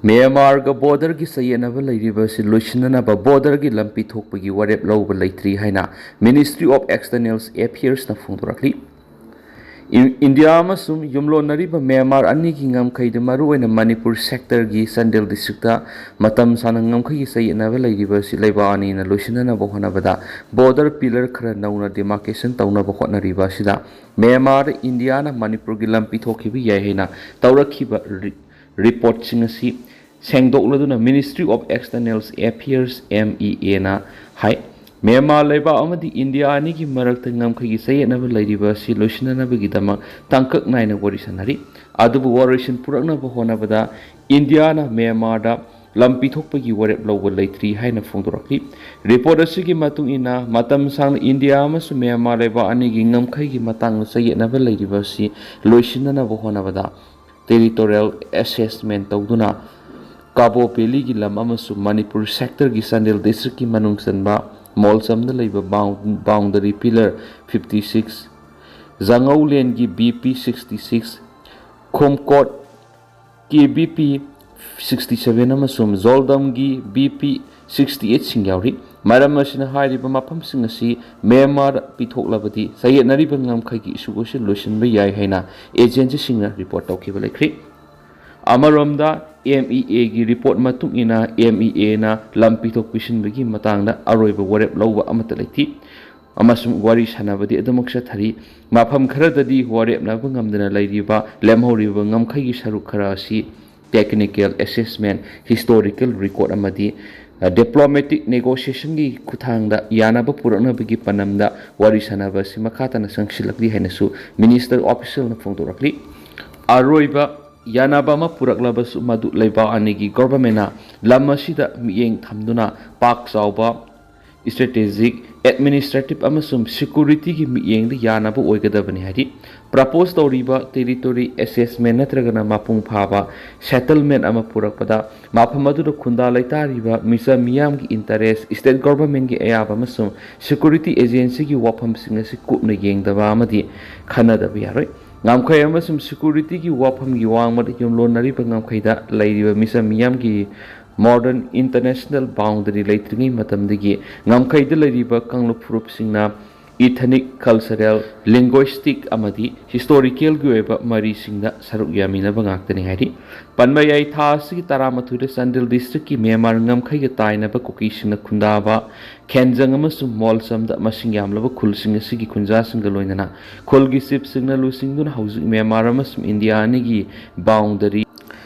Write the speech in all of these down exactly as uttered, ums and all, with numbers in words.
ꯃ꯭ꯌꯥꯟꯃꯥꯔꯒ ꯕꯣꯔꯗꯔꯒꯤ ꯆꯌꯦꯠꯅꯕ ꯂꯩꯔꯤꯕ ꯑꯁꯤ ꯂꯣꯏꯁꯤꯟꯅꯅꯕ ꯕꯣꯔꯗꯔꯒꯤ ꯂꯝ ꯄꯤꯊꯣꯛꯄꯒꯤ ꯋꯥꯔꯦꯞ ꯂꯧꯕ ꯂꯩꯇ꯭ꯔꯤ ꯍꯥꯏꯅ Ministry of External Affairsꯅ ꯐꯣꯡꯗꯣꯔꯛꯂꯤ꯫ ꯏꯟꯗꯤꯌꯥ ꯑꯃꯁꯨꯡ ꯌꯨꯝꯂꯣꯟꯅꯔꯤꯕ ꯃ꯭ꯌꯥꯟꯃꯥꯔ ꯑꯅꯤꯒꯤ ꯉꯝꯈꯩꯗ, ꯃꯔꯨꯑꯣꯏꯅ ꯃꯅꯤꯄꯨꯔ ꯁꯦꯛꯇꯔꯒꯤ ꯆꯥꯟꯗꯦꯜ ꯗꯤꯁꯇ꯭ꯔꯤꯛꯇ ꯃꯇꯝ ꯁꯥꯡꯅ ꯉꯝꯈꯩꯒꯤ ꯆꯌꯦꯠꯅꯕ ꯂꯩꯔꯤꯕ ꯑꯁꯤ ꯂꯩꯕꯥꯛ ꯑꯅꯤꯅ ꯂꯣꯏꯁꯤꯟꯅꯅꯕ ꯍꯣꯠꯅꯕꯗ ꯕꯣꯔꯗꯔ ꯄꯤꯂꯔ ꯈꯔ ꯅꯧꯅ ꯗꯤꯃꯥꯔꯀꯦꯁꯟ ꯇꯧꯅꯕ ꯍꯣꯠꯅꯔꯤꯕ ꯑꯁꯤꯗ ꯃ꯭ꯌꯥꯟꯃꯥꯔꯗ ꯏꯟꯗꯤꯌꯥꯅ ꯃꯅꯤꯄꯨꯔꯒꯤ ꯂꯝ ꯄꯤꯊꯣꯛꯈꯤꯕ ꯌꯥꯏ ꯍꯥꯏꯅ ꯇꯧꯔꯛꯈꯤꯕ ꯔꯤꯄꯣꯔꯠꯁꯤꯡ ꯑꯁꯤ ꯁꯦꯡꯗꯣꯛꯂꯗꯨꯅ Ministry of External Affairs, M E Aꯅ ꯍꯥꯏ꯫ ꯃ꯭ꯌꯥꯟꯃꯥꯔ ꯂꯩꯕꯥꯛ ꯑꯃꯗꯤ ꯏꯟꯗꯤꯌꯥ ꯑꯅꯤꯒꯤ ꯃꯔꯛꯇ ꯉꯝꯈꯩꯒꯤ ꯆꯌꯦꯠꯅꯕ ꯂꯩꯔꯤꯕ ꯑꯁꯤ ꯂꯣꯏꯁꯤꯟꯅꯅꯕꯒꯤꯗꯃꯛ ꯇꯥꯡꯀꯛ ꯅꯥꯏꯅ ꯋꯥꯔꯤ ꯁꯥꯟꯅꯔꯤ꯫ ꯑꯗꯨꯕꯨ ꯋꯥꯔꯣꯏꯁꯤꯟ ꯄꯨꯔꯛꯅꯕ ꯍꯣꯠꯅꯕꯗ ꯏꯟꯗꯤꯌꯥꯅ ꯃ꯭ꯌꯥꯟꯃꯥꯔꯗ ꯂꯝ ꯄꯤꯊꯣꯛꯄꯒꯤ ꯋꯥꯔꯦꯞ ꯂꯧꯕ ꯂꯩꯇ꯭ꯔꯤ ꯍꯥꯏꯅ ꯐꯣꯡꯗꯣꯔꯛꯂꯤ꯫ ꯔꯤꯄꯣꯔꯠ ꯑꯁꯤꯒꯤ ꯃꯇꯨꯡ ꯏꯟꯅ, ꯃꯇꯝ ꯁꯥꯡꯅ ꯏꯟꯗꯤꯌꯥ ꯑꯃꯁꯨꯡ ꯃ꯭ꯌꯥꯟꯃꯥꯔ ꯂꯩꯕꯥꯛ ꯑꯅꯤꯒꯤ ꯉꯝꯈꯩꯒꯤ ꯃꯇꯥꯡꯗ ꯆꯌꯦꯠꯅꯕ ꯂꯩꯔꯤꯕ ꯑꯁꯤ ꯂꯣꯏꯁꯤꯟꯅꯅꯕ ꯍꯣꯠꯅꯕꯗ territorial assessment ꯇꯧꯗꯨꯅ ꯀꯥꯕꯣ ꯚꯦꯂꯤꯒꯤ ꯂꯝ ꯑꯃꯁꯨꯡ ꯃꯅꯤꯄꯨꯔ ꯁꯦꯛꯇꯔꯒꯤ ꯆꯥꯟꯗꯦꯜ ꯗꯤꯁꯇ꯭ꯔꯤꯛꯀꯤ ꯃꯅꯨꯡ ꯆꯟꯕ ꯃꯣꯜꯖꯝꯗ ꯂꯩꯕ boundary pillar fifty six, ꯖꯉꯧꯂꯦꯟꯒꯤ B P sixty six, ꯈꯣꯝꯀꯣꯠ ꯀꯤ B P sixty seven ꯑꯃꯁꯨꯡ ꯖꯣꯜꯗꯝꯒꯤ B P sixty eight ꯁꯤꯡ ꯌꯥꯎꯔꯤ꯫ ꯃꯔꯝ ꯑꯁꯤꯅ ꯍꯥꯏꯔꯤꯕ ꯃꯐꯝꯁꯤꯡ ꯑꯁꯤ ꯃ꯭ꯌꯥꯟꯃꯥꯔ ꯄꯤꯊꯣꯛꯂꯕꯗꯤ ꯆꯌꯦꯠꯅꯔꯤꯕ ꯉꯝꯈꯩꯒꯤ ꯏꯁꯨ ꯑꯁꯤ ꯂꯣꯏꯁꯤꯟꯕ ꯌꯥꯏ ꯍꯥꯏꯅ ꯑꯦꯖꯦꯟꯁꯤꯁꯤꯡꯅ ꯔꯤꯄꯣꯔꯠ ꯇꯧꯈꯤꯕ ꯂꯩꯈ꯭ꯔꯦ꯫ ꯑꯃꯔꯣꯝꯗ, M E Aꯒꯤ ꯔꯤꯄꯣꯔꯠ ꯃꯇꯨꯡ ꯏꯟꯅ, M E Aꯅ ꯂꯝ ꯄꯤꯊꯣꯛ ꯄꯤꯁꯤꯟꯕꯒꯤ ꯃꯇꯥꯡꯗ ꯑꯔꯣꯏꯕ ꯋꯥꯔꯦꯞ ꯂꯧꯕ ꯑꯃꯠꯇ ꯂꯩꯇꯦ ꯑꯃꯁꯨꯡ ꯋꯥꯔꯤ ꯁꯥꯟꯅꯕꯗꯤ ꯑꯗꯨꯃꯛ ꯆꯠꯊꯔꯤ꯫ ꯃꯐꯝ ꯈꯔꯗꯗꯤ ꯋꯥꯔꯦꯞꯅꯕ ꯉꯝꯗꯅ ꯂꯩꯔꯤꯕ ꯂꯦꯝꯍꯧꯔꯤꯕ ꯉꯝꯈꯩꯒꯤ ꯁꯔꯨꯛ ꯈꯔ ꯑꯁꯤ technical assessment, historical record ꯑꯃꯗꯤ diplomatic negotiationꯒꯤ ꯈꯨꯠꯊꯥꯡꯗ ꯌꯥꯅꯕ ꯄꯨꯔꯛꯅꯕꯒꯤ ꯄꯥꯟꯗꯝꯗ ꯋꯥꯔꯤ ꯁꯥꯟꯅꯕ ꯑꯁꯤ ꯃꯈꯥ ꯇꯥꯅ ꯆꯪꯁꯤꯜꯂꯛꯂꯤ ꯍꯥꯏꯅꯁꯨ ꯃꯤꯅꯤꯁꯇꯔ ꯑꯣꯐꯤꯁꯤꯌꯦꯜꯅ ꯐꯣꯡꯗꯣꯔꯛꯂꯤ꯫ ꯑꯔꯣꯏꯕ ꯌꯥꯅꯕ ꯑꯃ ꯄꯨꯔꯛꯂꯕꯁꯨ, ꯃꯗꯨ ꯂꯩꯕꯥꯛ ꯑꯅꯤꯒꯤ ꯒꯣꯚꯔꯟꯃꯦꯟꯅ ꯂꯝ ꯑꯁꯤꯗ ꯃꯤꯠꯌꯦꯡ ꯊꯝꯗꯨꯅ ꯄꯥꯛ ꯆꯥꯎꯕ strategic, administrative ꯑꯃꯁꯨꯡ securityꯒꯤ ꯃꯤꯠꯌꯦꯡꯗ ꯌꯥꯅꯕ ꯑꯣꯏꯒꯗꯕꯅꯤ ꯍꯥꯏꯔꯤ꯫ Propose ꯇꯧꯔꯤꯕ territory assessment ꯅꯠꯇ꯭ꯔꯒꯅ ꯃꯄꯨꯡ ꯐꯥꯕ settlement ꯑꯃ ꯄꯨꯔꯛꯄꯗ, ꯃꯐꯝ ꯑꯗꯨꯗ ꯈꯨꯟꯗꯥ ꯂꯩꯇꯥꯔꯤꯕ ꯃꯤꯆꯝ ꯃꯤꯌꯥꯝꯒꯤ interest, state governmentꯒꯤ ꯑꯌꯥꯕ ꯑꯃꯁꯨꯡ security agencyꯒꯤ ꯋꯥꯐꯝꯁꯤꯡ ꯑꯁꯤ ꯀꯨꯞꯅ ꯌꯦꯡꯗꯕ ꯑꯃꯗꯤ ꯈꯟꯅꯗꯕ ꯌꯥꯔꯣꯏ꯫ ꯉꯝꯈꯩ ꯑꯃꯁꯨꯡ ꯁꯦꯀ꯭ꯌꯨꯔꯤꯇꯤꯒꯤ ꯋꯥꯐꯝꯒꯤ ꯋꯥꯡꯃꯗ ꯌꯨꯝꯂꯣꯟꯅꯔꯤꯕ ꯉꯝꯈꯩꯗ ꯂꯩꯔꯤꯕ ꯃꯤꯆꯝ ꯃꯤꯌꯥꯝꯒꯤ ꯃꯣꯗꯔꯟ ꯏꯟꯇꯔꯅꯦꯁꯅꯦꯜ ꯕꯥꯎꯟꯗꯔꯤ ꯂꯩꯇ꯭ꯔꯤꯉꯩ ꯃꯇꯝꯗꯒꯤ ꯉꯝꯈꯩꯗ ꯂꯩꯔꯤꯕ ꯀꯥꯡꯂꯨꯞ ꯐꯨꯔꯨꯞꯁꯤꯡꯅ ꯏꯊꯅꯤꯛ, ꯀꯜꯆꯔꯦꯜ, ꯂꯤꯡꯒ꯭ꯋꯤꯁꯇꯤꯛ ꯑꯃꯗꯤ ꯍꯤꯁꯇꯣꯔꯤꯀꯦꯜꯒꯤ ꯑꯣꯏꯕ ꯃꯔꯤꯁꯤꯡꯗ ꯁꯔꯨꯛ ꯌꯥꯃꯤꯟꯅꯕ ꯉꯥꯛꯇꯅꯤ ꯍꯥꯏꯔꯤ꯫ ꯄꯟꯕ ꯌꯥꯏ, ꯊꯥ ꯑꯁꯤꯒꯤ ꯇꯔꯥꯃꯥꯊꯣꯏꯗ ꯆꯥꯟꯗꯦꯜ ꯗꯤꯁꯇ꯭ꯔꯤꯛꯀꯤ ꯃ꯭ꯌꯥꯟꯃꯥꯔ ꯉꯝꯈꯩꯒ ꯇꯥꯏꯅꯕ ꯀꯨꯀꯤꯁꯤꯡꯅ ꯈꯨꯟꯗꯥꯕ ꯈꯦꯟꯖꯪ ꯑꯃꯁꯨꯡ ꯃꯣꯜꯁꯝꯗ ꯃꯁꯤꯡ ꯌꯥꯝꯂꯕ ꯈꯨꯜꯁꯤꯡ ꯑꯁꯤꯒꯤ ꯈꯨꯟꯖꯥꯁꯤꯡꯒ ꯂꯣꯏꯅꯅ ꯈꯨꯜꯒꯤ ꯆꯤꯞꯁꯤꯡꯅ ꯂꯨꯆꯤꯡꯗꯨꯅ ꯍꯧꯖꯤꯛ ꯃ꯭ꯌꯥꯟꯃꯥꯔ ꯑꯃꯁꯨꯡ ꯏꯟꯗꯤꯌꯥ ꯑꯅꯤꯒꯤ ꯕꯥꯎꯟꯗꯔꯤ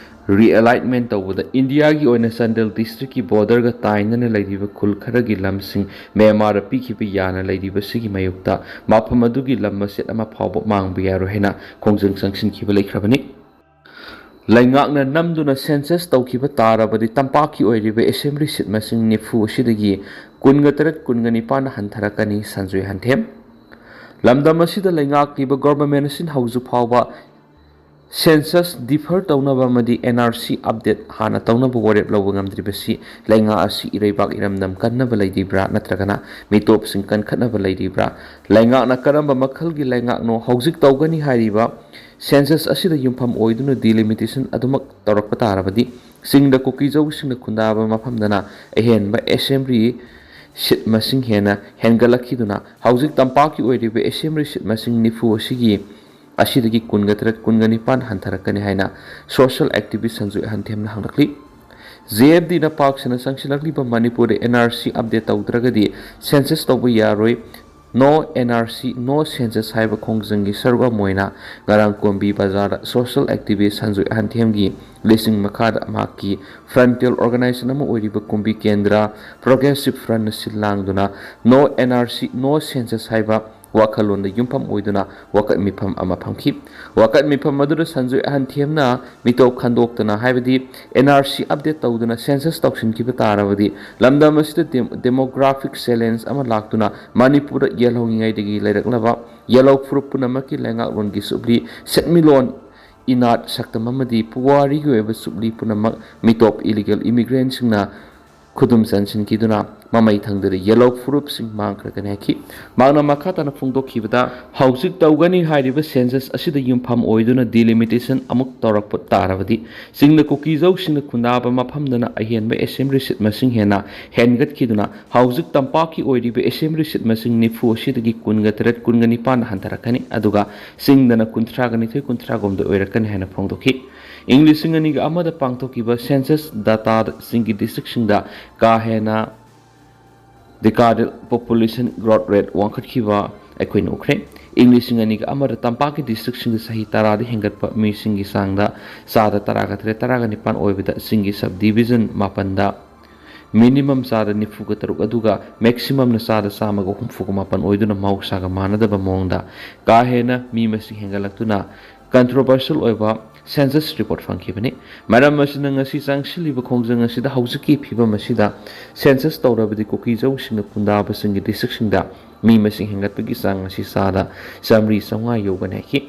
ꯔꯤꯑꯦꯂꯥꯏꯟꯃꯦꯟ ꯇꯧꯕꯗ ꯏꯟꯗꯤꯌꯥꯒꯤ ꯑꯣꯏꯅ ꯆꯥꯟꯗꯦꯜ ꯗꯤꯁꯇ꯭ꯔꯤꯛꯀꯤ ꯕꯣꯔꯗꯔꯒ ꯇꯥꯏꯅꯅ ꯂꯩꯔꯤꯕ ꯈꯨꯜ ꯈꯔꯒꯤ ꯂꯝꯁꯤꯡ ꯃ꯭ꯌꯥꯟꯃꯥꯔꯗ ꯄꯤꯈꯤꯕ ꯌꯥꯅ ꯂꯩꯔꯤꯕꯁꯤꯒꯤ ꯃꯥꯌꯣꯛꯇ ꯃꯐꯝ ꯑꯗꯨꯒꯤ ꯂꯝ ꯃꯆꯦꯠ ꯑꯃ ꯐꯥꯎꯕ ꯃꯥꯡꯕ ꯌꯥꯔꯣꯏ ꯍꯥꯏꯅ ꯈꯣꯡꯖꯪ ꯆꯪꯁꯤꯟꯈꯤꯕ ꯂꯩꯈ꯭ꯔꯕꯅꯤ꯫ ꯂꯩꯉꯥꯛꯅ ꯅꯝꯗꯨꯅ ꯁꯦꯟꯁꯁ ꯇꯧꯈꯤꯕ ꯇꯥꯔꯕꯗꯤ ꯇꯝꯄꯥꯛꯀꯤ ꯑꯣꯏꯔꯤꯕ ꯑꯦꯁꯦꯝꯕ꯭ꯂꯤ ꯁꯤꯠ ꯃꯁꯤꯡ ꯅꯤꯐꯨ ꯑꯁꯤꯗꯒꯤ ꯀꯨꯟꯒ ꯇꯔꯦꯠ, ꯀꯨꯟꯒ ꯅꯤꯄꯥꯟ ꯍꯟꯊꯔꯛꯀꯅꯤ, ꯁꯟꯖꯣꯏ ꯍꯟꯊꯦꯝ꯫ ꯂꯝꯗꯝ ꯑꯁꯤꯗ ꯂꯩꯉꯥꯛꯂꯤꯕ ꯒꯣꯚꯔꯟꯃꯦꯟ ꯑꯁꯤꯅ ꯍꯧꯖꯤꯛ ꯐꯥꯎꯕ ꯁꯦꯟꯁꯁ ꯗꯤꯐꯔ ꯇꯧꯅꯕ ꯑꯃꯗꯤ ꯑꯦꯟ ꯑꯥꯔ ꯁꯤ ꯑꯞꯗꯦꯠ ꯍꯥꯟꯅ ꯇꯧꯅꯕ ꯋꯥꯔꯦꯞ ꯂꯧꯕ ꯉꯝꯗ꯭ꯔꯤꯕꯁꯤ ꯂꯩꯉꯥꯛ ꯑꯁꯤ ꯏꯔꯩꯕꯥꯛ ꯏꯔꯝꯗꯝ ꯀꯟꯅꯕ ꯂꯩꯔꯤꯕ꯭ꯔꯥ ꯅꯠꯇ꯭ꯔꯒꯅ ꯃꯤꯇꯣꯞꯁꯤꯡ ꯀꯟꯈꯠꯅꯕ ꯂꯩꯔꯤꯕ꯭ꯔꯥ? ꯂꯩꯉꯥꯛꯅ ꯀꯔꯝꯕ ꯃꯈꯜꯒꯤ ꯂꯩꯉꯥꯛꯅꯣ? ꯍꯧꯖꯤꯛ ꯇꯧꯒꯅꯤ ꯍꯥꯏꯔꯤꯕ ꯁꯦꯟꯁꯁ ꯑꯁꯤꯗ ꯌꯨꯝꯐꯝ ꯑꯣꯏꯗꯨꯅ ꯗꯤꯂꯤꯃꯤꯇꯦꯁꯟ ꯑꯗꯨꯃꯛ ꯇꯧꯔꯛꯄ ꯇꯥꯔꯕꯗꯤ ꯆꯤꯡꯗ ꯀꯨꯀꯤꯖꯧꯁꯤꯡꯅ ꯈꯨꯟꯗꯥꯕ ꯃꯐꯝꯗꯅ ꯑꯍꯦꯟꯕ ꯑꯦꯁꯦꯝꯕ꯭ꯂꯤ ꯁꯤꯠ ꯃꯁꯤꯡ ꯍꯦꯟꯅ ꯍꯦꯟꯒꯠꯂꯛꯈꯤꯗꯨꯅ ꯍꯧꯖꯤꯛ ꯇꯝꯄꯥꯛꯀꯤ ꯑꯣꯏꯔꯤꯕ ꯑꯦꯁꯦꯝꯕ꯭ꯂꯤ ꯁꯤꯠ ꯃꯁꯤꯡ ꯅꯤꯐꯨ ꯑꯁꯤꯒꯤ ꯑꯁꯤꯗꯒꯤ ꯀꯨꯟꯒ ꯇꯔꯦꯠ, ꯀꯨꯟꯒ ꯅꯤꯄꯥꯟ ꯍꯟꯊꯔꯛꯀꯅꯤ ꯍꯥꯏꯅ ꯁꯣꯁꯤꯌꯦꯜ ꯑꯦꯛꯇꯤꯚꯤꯁ꯭ꯠ ꯁꯟꯖꯣꯏ ꯑꯍꯟꯊꯦꯝꯅ ꯍꯪꯂꯛꯂꯤ꯫ ꯖꯦ ꯑꯦꯐ ꯗꯤꯅ ꯄꯥꯛ ꯁꯟꯅ ꯆꯪꯁꯤꯜꯂꯛꯂꯤꯕ ꯃꯅꯤꯄꯨꯔꯗ ꯑꯦꯟ ꯑꯥꯔ ꯁꯤ ꯑꯞꯗꯦꯠ ꯇꯧꯗ꯭ꯔꯒꯗꯤ ꯁꯦꯟꯁꯁ ꯇꯧꯕ ꯌꯥꯔꯣꯏ, "No N R C, No Census" ꯍꯥꯏꯕ ꯈꯣꯡꯖꯪꯒꯤ ꯁꯔꯨꯛ ꯑꯃ ꯑꯣꯏꯅ ꯉꯔꯥꯡ ꯀꯣꯝꯕꯤ ꯕꯖꯥꯔꯗ ꯁꯣꯁꯤꯌꯦꯜ ꯑꯦꯛꯇꯤꯚꯤꯁ꯭ꯠ ꯁꯟꯖꯣꯏ ꯑꯍꯟꯊꯦꯝꯒꯤ ꯂꯤꯁꯤꯡ ꯃꯈꯥꯗ ꯃꯍꯥꯛꯀꯤ ꯐ꯭ꯔꯟꯇꯤꯌꯔ ꯑꯣꯔꯒꯅꯥꯏꯖꯦꯁꯟ ꯑꯃ ꯑꯣꯏꯔꯤꯕ ꯀꯨꯝꯕꯤ ꯀꯦꯟꯗ꯭ꯔ ꯄ꯭ꯔꯣꯒ꯭ꯔꯦꯁꯤꯚ ꯐ꯭ꯔꯟꯠꯅ ꯁꯤꯜ ꯂꯥꯡꯗꯨꯅ "No N R C, No Census" ꯍꯥꯏꯕ ꯋꯥꯈꯜꯂꯣꯟꯗ ꯌꯨꯝꯐꯝ ꯑꯣꯏꯗꯨꯅ ꯋꯥꯀꯠ ꯃꯤꯐꯝ ꯑꯃ ꯐꯝꯈꯤ꯫ ꯋꯥꯀꯠ ꯃꯤꯐꯝ ꯑꯗꯨꯗ ꯁꯟꯖꯣꯏ ꯑꯍꯟꯊꯦꯝꯅ ꯃꯤꯇꯣꯞ ꯈꯟꯗꯣꯛꯇꯅ, ꯍꯥꯏꯕꯗꯤ ꯑꯦꯟ ꯑꯥꯔ ꯁꯤ ꯑꯞꯗꯦꯠ ꯇꯧꯗꯨꯅ ꯁꯦꯟꯁꯁ ꯇꯧꯁꯤꯟꯈꯤꯕ ꯇꯥꯔꯕꯗꯤ ꯂꯝꯗꯝ ꯑꯁꯤꯗ ꯗꯦ-, ꯗꯦꯃꯣꯒ꯭ꯔꯥꯐꯤꯛ ꯆꯦꯂꯦꯟꯖ ꯑꯃ ꯂꯥꯛꯇꯨꯅ ꯃꯅꯤꯄꯨꯔꯗ ꯌꯦꯜꯍꯧꯔꯤꯉꯩꯗꯒꯤ ꯂꯩꯔꯛꯂꯕ ꯌꯦꯜꯍꯧ ꯐꯨꯔꯨꯞ ꯄꯨꯝꯅꯃꯛꯀꯤ ꯂꯩꯉꯥꯛꯂꯣꯟꯒꯤ ꯆꯨꯞꯂꯤ, ꯁꯦꯟꯃꯤꯠꯂꯣꯟ, ꯏꯅꯥꯠ, ꯁꯛꯇꯝ ꯑꯃꯗꯤ ꯄꯨꯋꯥꯔꯤꯒꯤ ꯑꯣꯏꯕ ꯆꯨꯞꯂꯤ ꯄꯨꯝꯅꯃꯛ ꯃꯤꯇꯣꯞ ꯏꯂꯤꯒꯦꯜ ꯏꯃꯤꯒ꯭ꯔꯦꯟꯁꯤꯡꯅ ꯈꯨꯗꯨꯝ ꯆꯟꯁꯤꯟꯈꯤꯗꯨꯅ ꯃꯃꯩ ꯊꯪꯗꯗ ꯌꯦꯜꯍꯧ ꯐꯨꯔꯨꯞꯁꯤꯡ ꯃꯥꯡꯈ꯭ꯔꯒꯅꯤ ꯍꯥꯏꯈꯤ꯫ ꯃꯍꯥꯛꯅ ꯃꯈꯥ ꯇꯥꯅ ꯐꯣꯡꯗꯣꯛꯈꯤꯕꯗ, ꯍꯧꯖꯤꯛ ꯇꯧꯒꯅꯤ ꯍꯥꯏꯔꯤꯕ ꯁꯦꯟꯁꯁ ꯑꯁꯤꯗ ꯌꯨꯝꯐꯝ ꯑꯣꯏꯗꯨꯅ ꯗꯤꯂꯤꯃꯤꯇꯦꯁꯟ ꯑꯃꯨꯛ ꯇꯧꯔꯛꯄ ꯇꯥꯔꯕꯗꯤ, ꯆꯤꯡꯗ ꯀꯨꯀꯤꯖꯧꯁꯤꯡꯅ ꯈꯨꯟꯗꯥꯕ ꯃꯐꯝꯗꯅ ꯑꯍꯦꯟꯕ ꯑꯦꯁꯦꯝꯕ꯭ꯂꯤ ꯁꯤꯠ ꯃꯁꯤꯡ ꯍꯦꯟꯅ ꯍꯦꯟꯒꯠꯈꯤꯗꯨꯅ ꯍꯧꯖꯤꯛ ꯇꯝꯄꯥꯛꯀꯤ ꯑꯣꯏꯔꯤꯕ ꯑꯦꯁꯦꯝꯕ꯭ꯂꯤ ꯁꯤꯠ ꯃꯁꯤꯡ ꯅꯤꯐꯨ ꯑꯁꯤꯗꯒꯤ ꯀꯨꯟꯒ ꯇꯔꯦꯠ, ꯀꯨꯟꯒ ꯅꯤꯄꯥꯟꯗ ꯍꯟꯊꯔꯛꯀꯅꯤ, ꯑꯗꯨꯒ ꯆꯤꯡꯗꯅ ꯀꯨꯟꯊ꯭ꯔꯥꯒ ꯅꯤꯊꯣꯏ, ꯀꯨꯟꯊ꯭ꯔꯥꯒꯨꯝꯗ ꯑꯣꯏꯔꯛꯀꯅꯤ ꯍꯥꯏꯅ ꯐꯣꯡꯗꯣꯛꯈꯤ꯫ ꯏꯪ ꯂꯤꯁꯤꯡ ꯑꯅꯤꯒ ꯑꯃꯗ ꯄꯥꯡꯊꯣꯛꯈꯤꯕ ꯁꯦꯟꯁꯁ ꯗꯥꯇꯥꯗ ꯆꯤꯡꯒꯤ ꯗꯤꯁꯇ꯭ꯔꯤꯛꯁꯤꯡꯗ ꯀꯥ ꯍꯦꯟꯅ ꯗꯤꯀꯥꯗꯦꯜ ꯄꯣꯄꯨꯂꯦꯁꯟ ꯒ꯭ꯔꯣꯠ ꯔꯦꯠ ꯋꯥꯡꯈꯠꯈꯤꯕ ꯑꯩꯈꯣꯏꯅ ꯎꯈ꯭ꯔꯦ꯫ ꯏꯪ ꯂꯤꯁꯤꯡ ꯑꯅꯤꯒ ꯑꯃꯗ ꯇꯝꯄꯥꯛꯀꯤ ꯗꯤꯁꯇ꯭ꯔꯤꯛꯁꯤꯡꯗ ꯆꯍꯤ ꯇꯔꯥꯗ ꯍꯦꯟꯒꯠꯄ ꯃꯤꯁꯤꯡꯒꯤ ꯆꯥꯡꯗ ꯆꯥꯗ ꯇꯔꯥꯒ ꯇꯔꯦꯠ, ꯇꯔꯥꯒ ꯅꯤꯄꯥꯟ ꯑꯣꯏꯕꯗ ꯆꯤꯡꯒꯤ ꯁꯕ ꯗꯤꯕꯤꯖꯟ ꯃꯥꯄꯟꯗ ꯃꯤꯅꯤꯃꯝ ꯆꯥꯗ ꯅꯤꯐꯨꯒ ꯇꯔꯨꯛ ꯑꯗꯨꯒ ꯃꯦꯛꯁꯤꯃꯝꯅ ꯆꯥꯗ ꯆꯥꯝꯃꯒ ꯍꯨꯝꯐꯨꯒ ꯃꯥꯄꯟ ꯑꯣꯏꯗꯨꯅ ꯃꯍꯧꯁꯥꯒ ꯃꯥꯟꯅꯗꯕ ꯃꯑꯣꯡꯗ ꯀꯥ ꯍꯦꯟꯅ ꯃꯤ ꯃꯁꯤꯡ ꯍꯦꯟꯒꯠꯂꯛꯇꯨꯅ ꯀꯟꯇ꯭ꯔꯣꯚꯔꯁꯤꯌꯦꯜ ꯑꯣꯏꯕ ꯁꯦꯟꯁꯁ ꯔꯤꯄꯣꯔꯠ ꯐꯪꯈꯤꯕꯅꯤ꯫ ꯃꯔꯝ ꯑꯁꯤꯅ ꯉꯁꯤ ꯆꯪꯁꯤꯜꯂꯤꯕ ꯈꯣꯡꯖꯪ ꯑꯁꯤꯗ ꯍꯧꯖꯤꯛꯀꯤ ꯐꯤꯕꯝ ꯑꯁꯤꯗ ꯁꯦꯟꯁꯁ ꯇꯧꯔꯕꯗꯤ ꯀꯨꯀꯤꯖꯧꯁꯤꯡꯅ ꯈꯨꯟꯗꯥꯕꯁꯤꯡꯒꯤ ꯗꯤꯁꯇ꯭ꯔꯤꯛꯁꯤꯡꯗ ꯃꯤ ꯃꯁꯤꯡ ꯍꯦꯟꯒꯠꯄꯒꯤ ꯆꯥꯡ ꯑꯁꯤ ꯆꯥꯗ ꯆꯥꯃꯔꯤ ꯆꯥꯝꯃꯉꯥ ꯌꯧꯒꯅꯤ ꯍꯥꯏꯈꯤ꯫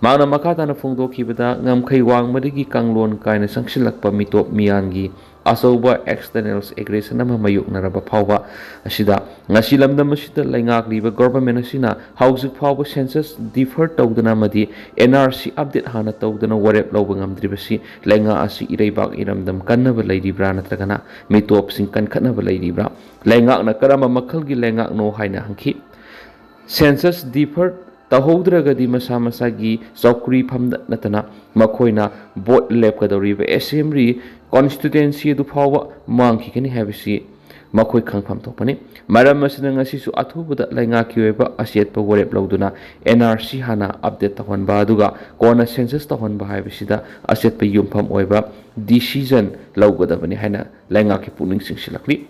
ꯃꯍꯥꯛꯅ ꯃꯈꯥ ꯇꯥꯅ ꯐꯣꯡꯗꯣꯛꯈꯤꯕꯗ, ꯉꯝꯈꯩ ꯋꯥꯡꯃꯗꯒꯤ ꯀꯥꯡꯂꯣꯟ ꯀꯥꯏꯅ ꯆꯪꯁꯤꯜꯂꯛꯄ ꯃꯤꯇꯣꯞ ꯃꯤꯌꯥꯟꯒꯤ ꯑꯆꯧꯕ ꯑꯦꯛꯁꯇꯔꯅꯦꯜ ꯑꯦꯒ꯭ꯔꯦꯁꯟ ꯑꯃ ꯃꯥꯌꯣꯛꯅꯔꯕ ꯐꯥꯎꯕ ꯑꯁꯤꯗ ꯉꯁꯤ ꯂꯝꯗꯝ ꯑꯁꯤꯗ ꯂꯩꯉꯥꯛꯂꯤꯕ ꯒꯣꯚꯔꯟꯃꯦꯟ ꯑꯁꯤꯅ ꯍꯧꯖꯤꯛ ꯐꯥꯎꯕ ꯁꯦꯟꯁꯁ ꯗꯤꯐꯔ ꯇꯧꯗꯅ ꯑꯃꯗꯤ ꯑꯦꯟ ꯑꯥꯔ ꯁꯤ ꯑꯞꯗꯦꯠ ꯍꯥꯟꯅ ꯇꯧꯗꯅ ꯋꯥꯔꯦꯞ ꯂꯧꯕ ꯉꯝꯗ꯭ꯔꯤꯕꯁꯤ ꯂꯩꯉꯥꯛ ꯑꯁꯤ ꯏꯔꯩꯕꯥꯛ ꯏꯔꯝꯗꯝ ꯀꯟꯅꯕ ꯂꯩꯔꯤꯕ꯭ꯔꯥ ꯅꯠꯇ꯭ꯔꯒꯅ ꯃꯤꯇꯣꯞꯁꯤꯡ ꯀꯟꯈꯠꯅꯕ ꯂꯩꯔꯤꯕ꯭ꯔꯥ? ꯂꯩꯉꯥꯛꯅ ꯀꯔꯝꯕ ꯃꯈꯜꯒꯤ ꯂꯩꯉꯥꯛꯅꯣ ꯍꯥꯏꯅ ꯍꯪꯈꯤ꯫ ꯁꯦꯟꯁꯁ ꯗꯤꯐꯔ ꯇꯧꯍꯧꯗ꯭ꯔꯒꯗꯤ ꯃꯁꯥ ꯃꯁꯥꯒꯤ ꯆꯧꯀ꯭ꯔꯤ ꯐꯝꯗ ꯅꯠꯇꯅ ꯃꯈꯣꯏꯅ ꯚꯣꯠ ꯂꯦꯞꯀꯗꯧꯔꯤꯕ ꯑꯦꯁꯦꯝꯕ꯭ꯂꯤ ꯀꯣꯟꯁꯇꯤꯇ꯭ꯋꯦꯟꯁꯤ ꯑꯗꯨ ꯐꯥꯎꯕ ꯃꯥꯡꯈꯤꯒꯅꯤ ꯍꯥꯏꯕꯁꯤ ꯃꯈꯣꯏ ꯈꯪꯐꯝ ꯊꯣꯛꯄꯅꯤ꯫ ꯃꯔꯝ ꯑꯁꯤꯅ ꯉꯁꯤꯁꯨ ꯑꯊꯨꯕꯗ ꯂꯩꯉꯥꯛꯀꯤ ꯑꯣꯏꯕ ꯑꯆꯦꯠꯄ ꯋꯥꯔꯦꯞ ꯂꯧꯗꯨꯅ ꯑꯦꯟ ꯑꯥꯔ ꯁꯤ ꯍꯥꯟꯅ ꯑꯞꯗꯦꯠ ꯇꯧꯍꯟꯕ ꯑꯗꯨꯒ ꯀꯣꯟꯅ ꯁꯦꯟꯁꯁ ꯇꯧꯍꯟꯕ ꯍꯥꯏꯕꯁꯤꯗ ꯑꯆꯦꯠꯄ ꯌꯨꯝꯐꯝ ꯑꯣꯏꯕ ꯗꯤꯁꯤꯖꯟ ꯂꯧꯒꯗꯕꯅꯤ ꯍꯥꯏꯅ ꯂꯩꯉꯥꯛꯀꯤ ꯄꯨꯛꯅꯤꯡ ꯆꯤꯡꯁꯤꯜꯂꯛꯂꯤ꯫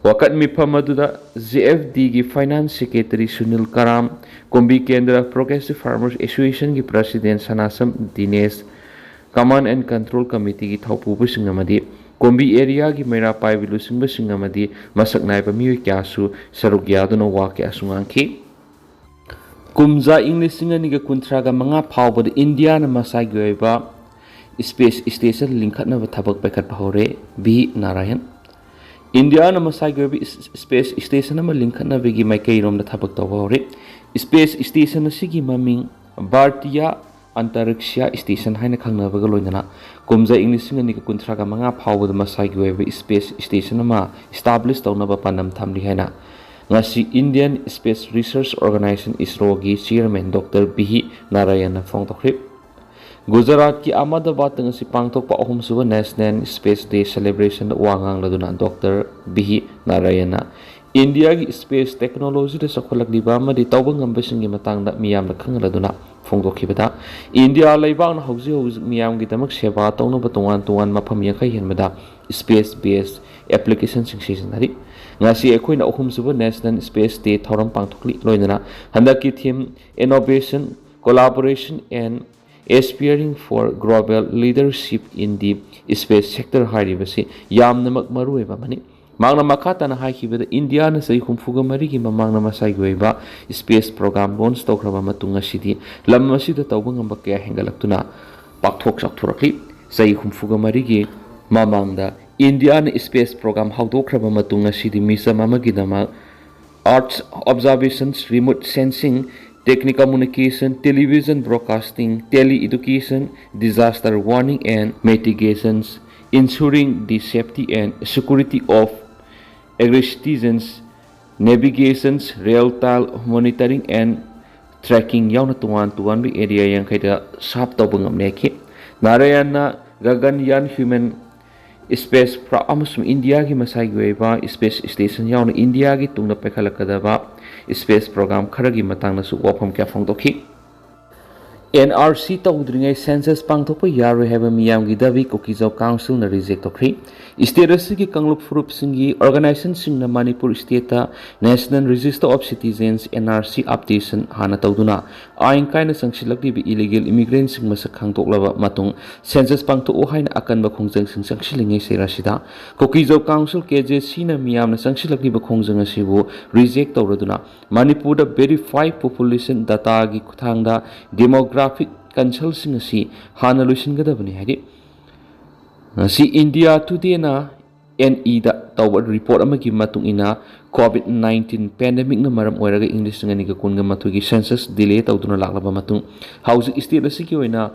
ꯋꯥꯀꯠ ꯃꯤꯐꯝ ꯑꯗꯨꯗ ꯖꯦ ꯑꯦꯐ ꯗꯤꯒꯤ finance secretary Sunil Karam, Kumbi Kendra progressive farmers ꯑꯦꯁꯣꯁꯤꯌꯦꯁꯟꯒꯤ president Sanasam Dinesh, command and control ꯀꯃꯤꯇꯤꯒꯤ ꯊꯧꯄꯨꯕꯁꯤꯡ ꯑꯃꯗꯤ ꯀꯨꯝꯕꯤ ꯑꯦꯔꯤꯌꯥꯒꯤ ꯃꯩꯔꯥ ꯄꯥꯏꯕꯤ ꯂꯨꯆꯤꯡꯕꯁꯤꯡ ꯑꯃꯗꯤ ꯃꯁꯛ ꯅꯥꯏꯕ ꯃꯤꯑꯣꯏ ꯀꯌꯥꯁꯨ ꯁꯔꯨꯛ ꯌꯥꯗꯨꯅ ꯋꯥ ꯀꯌꯥꯁꯨ ꯉꯥꯡꯈꯤ꯫ ꯀꯨꯝꯖꯥ ꯏꯪ ꯂꯤꯁꯤꯡ ꯑꯅꯤꯒ ꯀꯨꯟꯊ꯭ꯔꯥꯒ ꯃꯉꯥ ꯐꯥꯎꯕꯗ ꯏꯟꯗꯤꯌꯥꯅ ꯃꯁꯥꯒꯤ ꯑꯣꯏꯕ ꯁ꯭ꯄꯦꯁ ꯁ꯭ꯇꯦꯁꯟ ꯂꯤꯡꯈꯠꯅꯕ ꯊꯕꯛ ꯄꯥꯏꯈꯠꯄ ꯍꯧꯔꯦ꯫ ꯚꯤ ꯅꯥꯔꯥꯌꯟ꯫ ꯏꯟꯗꯤꯌꯥꯅ ꯃꯁꯥꯒꯤ ꯑꯣꯏꯕ ꯏꯁ-, ꯏꯁꯄꯦꯁ ꯏꯁꯇꯦꯁꯟ ꯑꯃ ꯂꯤꯡꯈꯠꯅꯕꯒꯤ ꯃꯥꯏꯀꯩꯔꯣꯝꯗ ꯊꯕꯛ ꯇꯧꯕ ꯍꯧꯔꯦ꯫ ꯏꯁꯄꯦꯁ ꯏꯁꯇꯦꯁꯟ ꯑꯁꯤꯒꯤ ꯃꯃꯤꯡ ꯚꯥꯔꯇꯤꯌꯥ ꯑꯟꯇꯔꯤꯛꯁꯤꯌꯥ ꯏꯁꯇꯦꯁꯟ ꯍꯥꯏꯅ ꯈꯪꯅꯕꯒ ꯂꯣꯏꯅꯅ ꯀꯨꯝꯖꯥ ꯏꯪ ꯂꯤꯁꯤꯡ ꯑꯅꯤꯒ ꯀꯨꯟꯊ꯭ꯔꯥꯒ ꯃꯉꯥ ꯐꯥꯎꯕꯗ ꯃꯁꯥꯒꯤ ꯑꯣꯏꯕ ꯏꯁꯄꯦꯁ ꯏꯁꯇꯦꯁꯟ ꯑꯃ ꯏꯁꯇꯥꯕ꯭ꯂꯤꯁ ꯇꯧꯅꯕ ꯄꯥꯟꯗꯝ ꯊꯝꯂꯤ ꯍꯥꯏꯅ ꯉꯁꯤ Indian Space Research Organisation, ꯏꯁꯔꯣꯒꯤ ꯆꯤꯌꯔꯃꯦꯟ ꯗꯣꯛꯇꯔ ꯚꯤ ꯅꯥꯔꯥꯌꯟꯅ ꯐꯣꯡꯗꯣꯛꯈ꯭ꯔꯦ꯫ ꯒꯨꯖꯔꯥꯠꯀꯤ ꯑꯍꯃꯗꯕꯥꯗꯇ ꯉꯁꯤ ꯄꯥꯡꯊꯣꯛꯄ ꯑꯍꯨꯝꯁꯨꯕ National Space Day Celebrationꯗ ꯋꯥ ꯉꯥꯡꯂꯗꯨꯅ ꯗꯣꯛꯇꯔ ꯚꯤ ꯅꯥꯔꯥꯌꯟꯅ ꯏꯟꯗꯤꯌꯥꯒꯤ ꯏꯁꯄꯦꯁ ꯇꯦꯛꯅꯣꯂꯣꯖꯤꯗ ꯆꯥꯎꯈꯠꯂꯛꯂꯤꯕ ꯑꯃꯗꯤ ꯇꯧꯕ ꯉꯝꯕꯁꯤꯡꯒꯤ ꯃꯇꯥꯡꯗ ꯃꯤꯌꯥꯝꯗ ꯈꯪꯍꯜꯂꯗꯨꯅ ꯐꯣꯡꯗꯣꯛꯈꯤꯕꯗ, ꯏꯟꯗꯤꯌꯥ ꯂꯩꯕꯥꯛꯅ ꯍꯧꯖꯤꯛ ꯍꯧꯖꯤꯛ ꯃꯤꯌꯥꯝꯒꯤꯗꯃꯛ ꯁꯦꯕꯥ ꯇꯧꯅꯕ ꯇꯣꯉꯥꯟ ꯇꯣꯉꯥꯟ ꯃꯐꯝ ꯌꯥꯡꯈꯩ ꯍꯦꯟꯕꯗ ꯏꯁꯄꯦꯁ ꯕꯦꯁ ꯑꯦꯄ꯭ꯂꯤꯀꯦꯁꯟꯁꯤꯡ ꯁꯤꯖꯤꯟꯅꯔꯤ꯫ ꯉꯁꯤ ꯑꯩꯈꯣꯏꯅ ꯑꯍꯨꯝꯁꯨꯕ National Space Day ꯊꯧꯔꯝ ꯄꯥꯡꯊꯣꯛꯂꯤ꯫ ꯂꯣꯏꯅꯅ ꯍꯟꯗꯛꯀꯤ theme Innovation, Collaboration and Aspiring for Global Leadership in the Space Sector ꯍꯥꯏꯔꯤꯕꯁꯤ ꯌꯥꯝꯅꯃꯛ ꯃꯔꯨꯑꯣꯏꯕ ꯑꯃꯅꯤ꯫ ꯃꯍꯥꯛꯅ ꯃꯈꯥ ꯇꯥꯅ ꯍꯥꯏꯈꯤꯕꯗ, ꯏꯟꯗꯤꯌꯥꯅ ꯆꯍꯤ ꯍꯨꯝꯐꯨꯒ ꯃꯔꯤꯒꯤ ꯃꯃꯥꯡꯗ ꯃꯁꯥꯒꯤ ꯑꯣꯏꯕ ꯏꯁꯄꯦꯁ ꯄ꯭ꯔꯣꯒ꯭ꯔꯥꯝ ꯂꯣꯟꯆ ꯇꯧꯈ꯭ꯔꯕ ꯃꯇꯨꯡ, ꯉꯁꯤꯗꯤ ꯂꯝ ꯑꯁꯤꯗ ꯇꯧꯕ ꯉꯝꯕ ꯀꯌꯥ ꯍꯦꯟꯒꯠꯂꯛꯇꯨꯅ ꯄꯥꯛꯊꯣꯛ ꯆꯥꯎꯊꯣꯔꯛꯂꯤ꯫ ꯆꯍꯤ ꯍꯨꯝꯐꯨꯒ ꯃꯔꯤꯒꯤ ꯃꯃꯥꯡꯗ ꯏꯟꯗꯤꯌꯥꯅ ꯏꯁꯄꯦꯁ ꯄ꯭ꯔꯣꯒ꯭ꯔꯥꯝ ꯍꯧꯗꯣꯛꯈ꯭ꯔꯕ ꯃꯇꯨꯡ, ꯉꯁꯤꯗꯤ ꯃꯤꯆꯝ ꯑꯃꯒꯤꯗꯃꯛ Earth observations, remote sensing, telecommunication, television broadcasting, tele-education, disaster warning and mitigations, ensuring the safety and security of existence, navigations, real-time monitoring and tracking ꯌꯥꯎꯅ ꯇꯣꯉꯥꯟ ꯇꯣꯉꯥꯟꯕ ꯑꯦꯔꯤꯌꯥ ꯌꯥꯡꯈꯩꯗ ꯁꯥꯔꯚ ꯇꯧꯕ ꯉꯝꯂꯦ ꯍꯥꯏꯈꯤ꯫ ꯅꯥꯔꯥꯌꯟꯅ ꯒꯒꯟꯌꯥꯟ human space craft ꯑꯃꯁꯨꯡ ꯏꯟꯗꯤꯌꯥꯒꯤ ꯃꯁꯥꯒꯤ ꯑꯣꯏꯕ ꯏꯁꯄꯦꯁ ꯏꯁꯇꯦꯁꯟ ꯌꯥꯎꯅ ꯏꯟꯗꯤꯌꯥꯒꯤ ꯇꯨꯡꯗ ꯄꯥꯏꯈꯠꯂꯛꯀꯗꯕ ꯏꯁꯄꯦꯁ ꯄ꯭ꯔꯣꯒ꯭ꯔꯥꯝ ꯈꯔꯒꯤ ꯃꯇꯥꯡꯗꯁꯨ ꯋꯥꯐꯝ ꯀꯌꯥ ꯐꯣꯡꯗꯣꯛꯈꯤ꯫ ꯑꯦꯟ ꯑꯥꯔ ꯁꯤ ꯇꯧꯗ꯭ꯔꯤꯉꯩ ꯁꯦꯟꯁꯁ ꯄꯥꯡꯊꯣꯛꯄ ꯌꯥꯔꯣꯏ ꯍꯥꯏꯕ ꯃꯤꯌꯥꯝꯒꯤ ꯗꯥꯕꯤ ꯀꯨꯀꯤꯖꯥꯎ ꯀꯥꯎꯟꯁꯤꯜꯅ ꯔꯤꯖꯦꯛ ꯇꯧꯈ꯭ꯔꯦ꯫ ꯁ꯭ꯇꯦꯠ ꯑꯁꯤꯒꯤ ꯀꯥꯡꯂꯨꯞ ꯐꯨꯔꯨꯞꯁꯤꯡꯒꯤ ꯑꯣꯔꯒꯅꯥꯏꯖꯦꯁꯟꯁꯤꯡꯅ Manipur ꯁ꯭ꯇꯦꯠꯇ National Register of Citizens, N R C, ꯑꯞꯗꯦꯁꯟ ꯍꯥꯟꯅ ꯇꯧꯗꯨꯅ ꯑꯥꯏꯟ ꯀꯥꯏꯅ ꯆꯪꯁꯤꯜꯂꯛꯂꯤꯕ ꯏꯂꯤꯒꯦꯜ ꯏꯃꯤꯒ꯭ꯔꯦꯟꯁꯤꯡ ꯃꯁꯛ ꯈꯪꯗꯣꯛꯂꯕ ꯃꯇꯨꯡ ꯁꯦꯟꯁꯁ ꯄꯥꯡꯊꯣꯛꯎ ꯍꯥꯏꯅ ꯑꯀꯟꯕ ꯈꯣꯡꯖꯪꯁꯤꯡ ꯆꯪꯁꯤꯜꯂꯤꯉꯩ ꯁꯤꯔ ꯑꯁꯤꯗ ꯀꯨꯀꯤꯖꯥꯎ ꯀꯥꯎꯟꯁꯤꯜ, ꯀꯦ ꯖꯦ ꯁꯤꯅ ꯃꯤꯌꯥꯝꯅ ꯆꯪꯁꯤꯜꯂꯛꯂꯤꯕ ꯈꯣꯡꯖꯪ ꯑꯁꯤꯕꯨ ꯔꯤꯖꯦꯛ ꯇꯧꯔꯗꯨꯅ ꯃꯅꯤꯄꯨꯔꯗ verified population dataꯒꯤ ꯈꯨꯠꯊꯥꯡꯗ demographic censusꯁꯤꯡ ꯑꯁꯤ ꯍꯥꯟꯅ ꯂꯣꯏꯁꯤꯟꯒꯗꯕꯅꯤ ꯍꯥꯏꯔꯤ꯫ ꯉꯁꯤ India Todayꯅ ꯑꯦꯟ ꯏꯗ ꯇꯧꯕ ꯔꯤꯄꯣꯔꯠ ꯑꯃꯒꯤ ꯃꯇꯨꯡ ꯏꯟꯅ, ꯀꯣꯚꯤꯗ ꯅꯥꯏꯟꯇꯤꯟ ꯄꯦꯟꯗꯦꯃꯤꯛꯅ ꯃꯔꯝ ꯑꯣꯏꯔꯒ ꯏꯪ ꯂꯤꯁꯤꯡ ꯑꯅꯤꯒ ꯀꯨꯟꯒ ꯃꯥꯊꯣꯏꯒꯤ ꯁꯦꯟꯁꯁ ꯗꯤꯂꯦ ꯇꯧꯗꯨꯅ ꯂꯥꯛꯂꯕ ꯃꯇꯨꯡ, ꯍꯧꯖꯤꯛ ꯁ꯭ꯇꯦꯠ ꯑꯁꯤꯒꯤ ꯑꯣꯏꯅ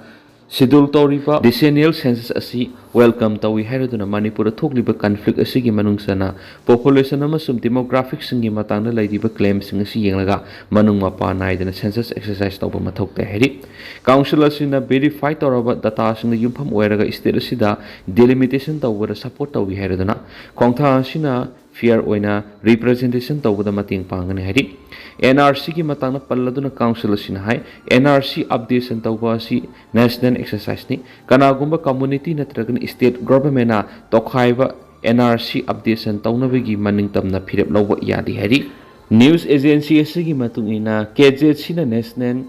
ꯁꯦꯗ꯭ꯌꯨꯜ ꯇꯧꯔꯤꯕ ꯗꯤꯁꯦꯅꯤꯌꯦꯜ ꯁꯦꯟꯁꯁ ꯑꯁꯤ ꯋꯦꯜꯀꯝ ꯇꯧꯏ ꯍꯥꯏꯔꯗꯨꯅ ꯃꯅꯤꯄꯨꯔꯗ ꯊꯣꯛꯂꯤꯕ ꯀꯟꯐ꯭ꯂꯤꯛ ꯑꯁꯤꯒꯤ ꯃꯅꯨꯡ ꯆꯟꯅ ꯄꯣꯄꯨꯂꯦꯁꯟ ꯑꯃꯁꯨꯡ ꯗꯦꯃꯣꯒ꯭ꯔꯥꯐꯤꯛꯁꯤꯡꯒꯤ ꯃꯇꯥꯡꯗ ꯂꯩꯔꯤꯕ ꯀ꯭ꯂꯦꯝꯁꯤꯡ ꯑꯁꯤ ꯌꯦꯡꯂꯒ ꯃꯅꯨꯡ ꯃꯄꯥ ꯅꯥꯏꯗꯅ ꯁꯦꯟꯁꯁ ꯑꯦꯛꯁꯔꯁꯥꯏꯁ ꯇꯧꯕ ꯃꯊꯧ ꯇꯥꯏ ꯍꯥꯏꯔꯤ꯫ ꯀꯥꯎꯟꯁꯤꯜ ꯑꯁꯤꯅ ꯚꯦꯔꯤꯐꯥꯏ ꯇꯧꯔꯕ ꯗꯇꯥꯁꯤꯡꯗ ꯌꯨꯝꯐꯝ ꯑꯣꯏꯔꯒ ꯁ꯭ꯇꯦꯠ ꯑꯁꯤꯗ ꯗꯤꯂꯤꯃꯤꯇꯦꯁꯟ ꯇꯧꯕꯗ ꯁꯄꯣꯔꯠ ꯇꯧꯏ ꯍꯥꯏꯔꯗꯨꯅ ꯈꯣꯡꯊꯥꯡ ꯑꯁꯤꯅ ꯐꯤꯌꯔ ꯑꯣꯏꯅ ꯔꯤꯄ꯭ꯔꯖꯦꯟꯇꯦꯁꯟ ꯇꯧꯕꯗ ꯃꯇꯦꯡ ꯄꯥꯡꯒꯅꯤ ꯍꯥꯏꯔꯤ꯫ ꯑꯦꯟ ꯑꯥꯔ ꯁꯤꯒꯤ ꯃꯇꯥꯡꯗ ꯄꯜꯂꯗꯨꯅ ꯀꯥꯎꯟꯁꯤꯜ ꯑꯁꯤꯅ ꯍꯥꯏ, ꯑꯦꯟ ꯑꯥꯔ ꯁꯤ ꯑꯞꯗꯦꯁꯟ ꯇꯧꯕ ꯑꯁꯤ ꯅꯦꯁꯅꯦꯜ ꯑꯦꯛꯁꯔꯁꯥꯏꯁꯅꯤ꯫ ꯀꯅꯥꯒꯨꯝꯕ ꯀꯝꯃꯨꯅꯤꯇꯤ ꯅꯠꯇ꯭ꯔꯒꯅ ꯁ꯭ꯇꯦꯠ ꯒꯣꯚꯔꯟꯃꯦꯟꯅ ꯇꯣꯈꯥꯏꯕ ꯑꯦꯟ ꯑꯥꯔ ꯁꯤ ꯑꯞꯗꯦꯁꯟ ꯇꯧꯅꯕꯒꯤ ꯃꯅꯤꯡꯇꯝꯅ ꯐꯤꯔꯦꯞ ꯂꯧꯕ ꯌꯥꯗꯦ ꯍꯥꯏꯔꯤ꯫ ꯅ꯭ꯌꯨꯁ ꯑꯦꯖꯦꯟꯁꯤ ꯑꯁꯤꯒꯤ ꯃꯇꯨꯡ ꯏꯟꯅ, ꯀꯦ ꯖꯦ ꯁꯤꯅ national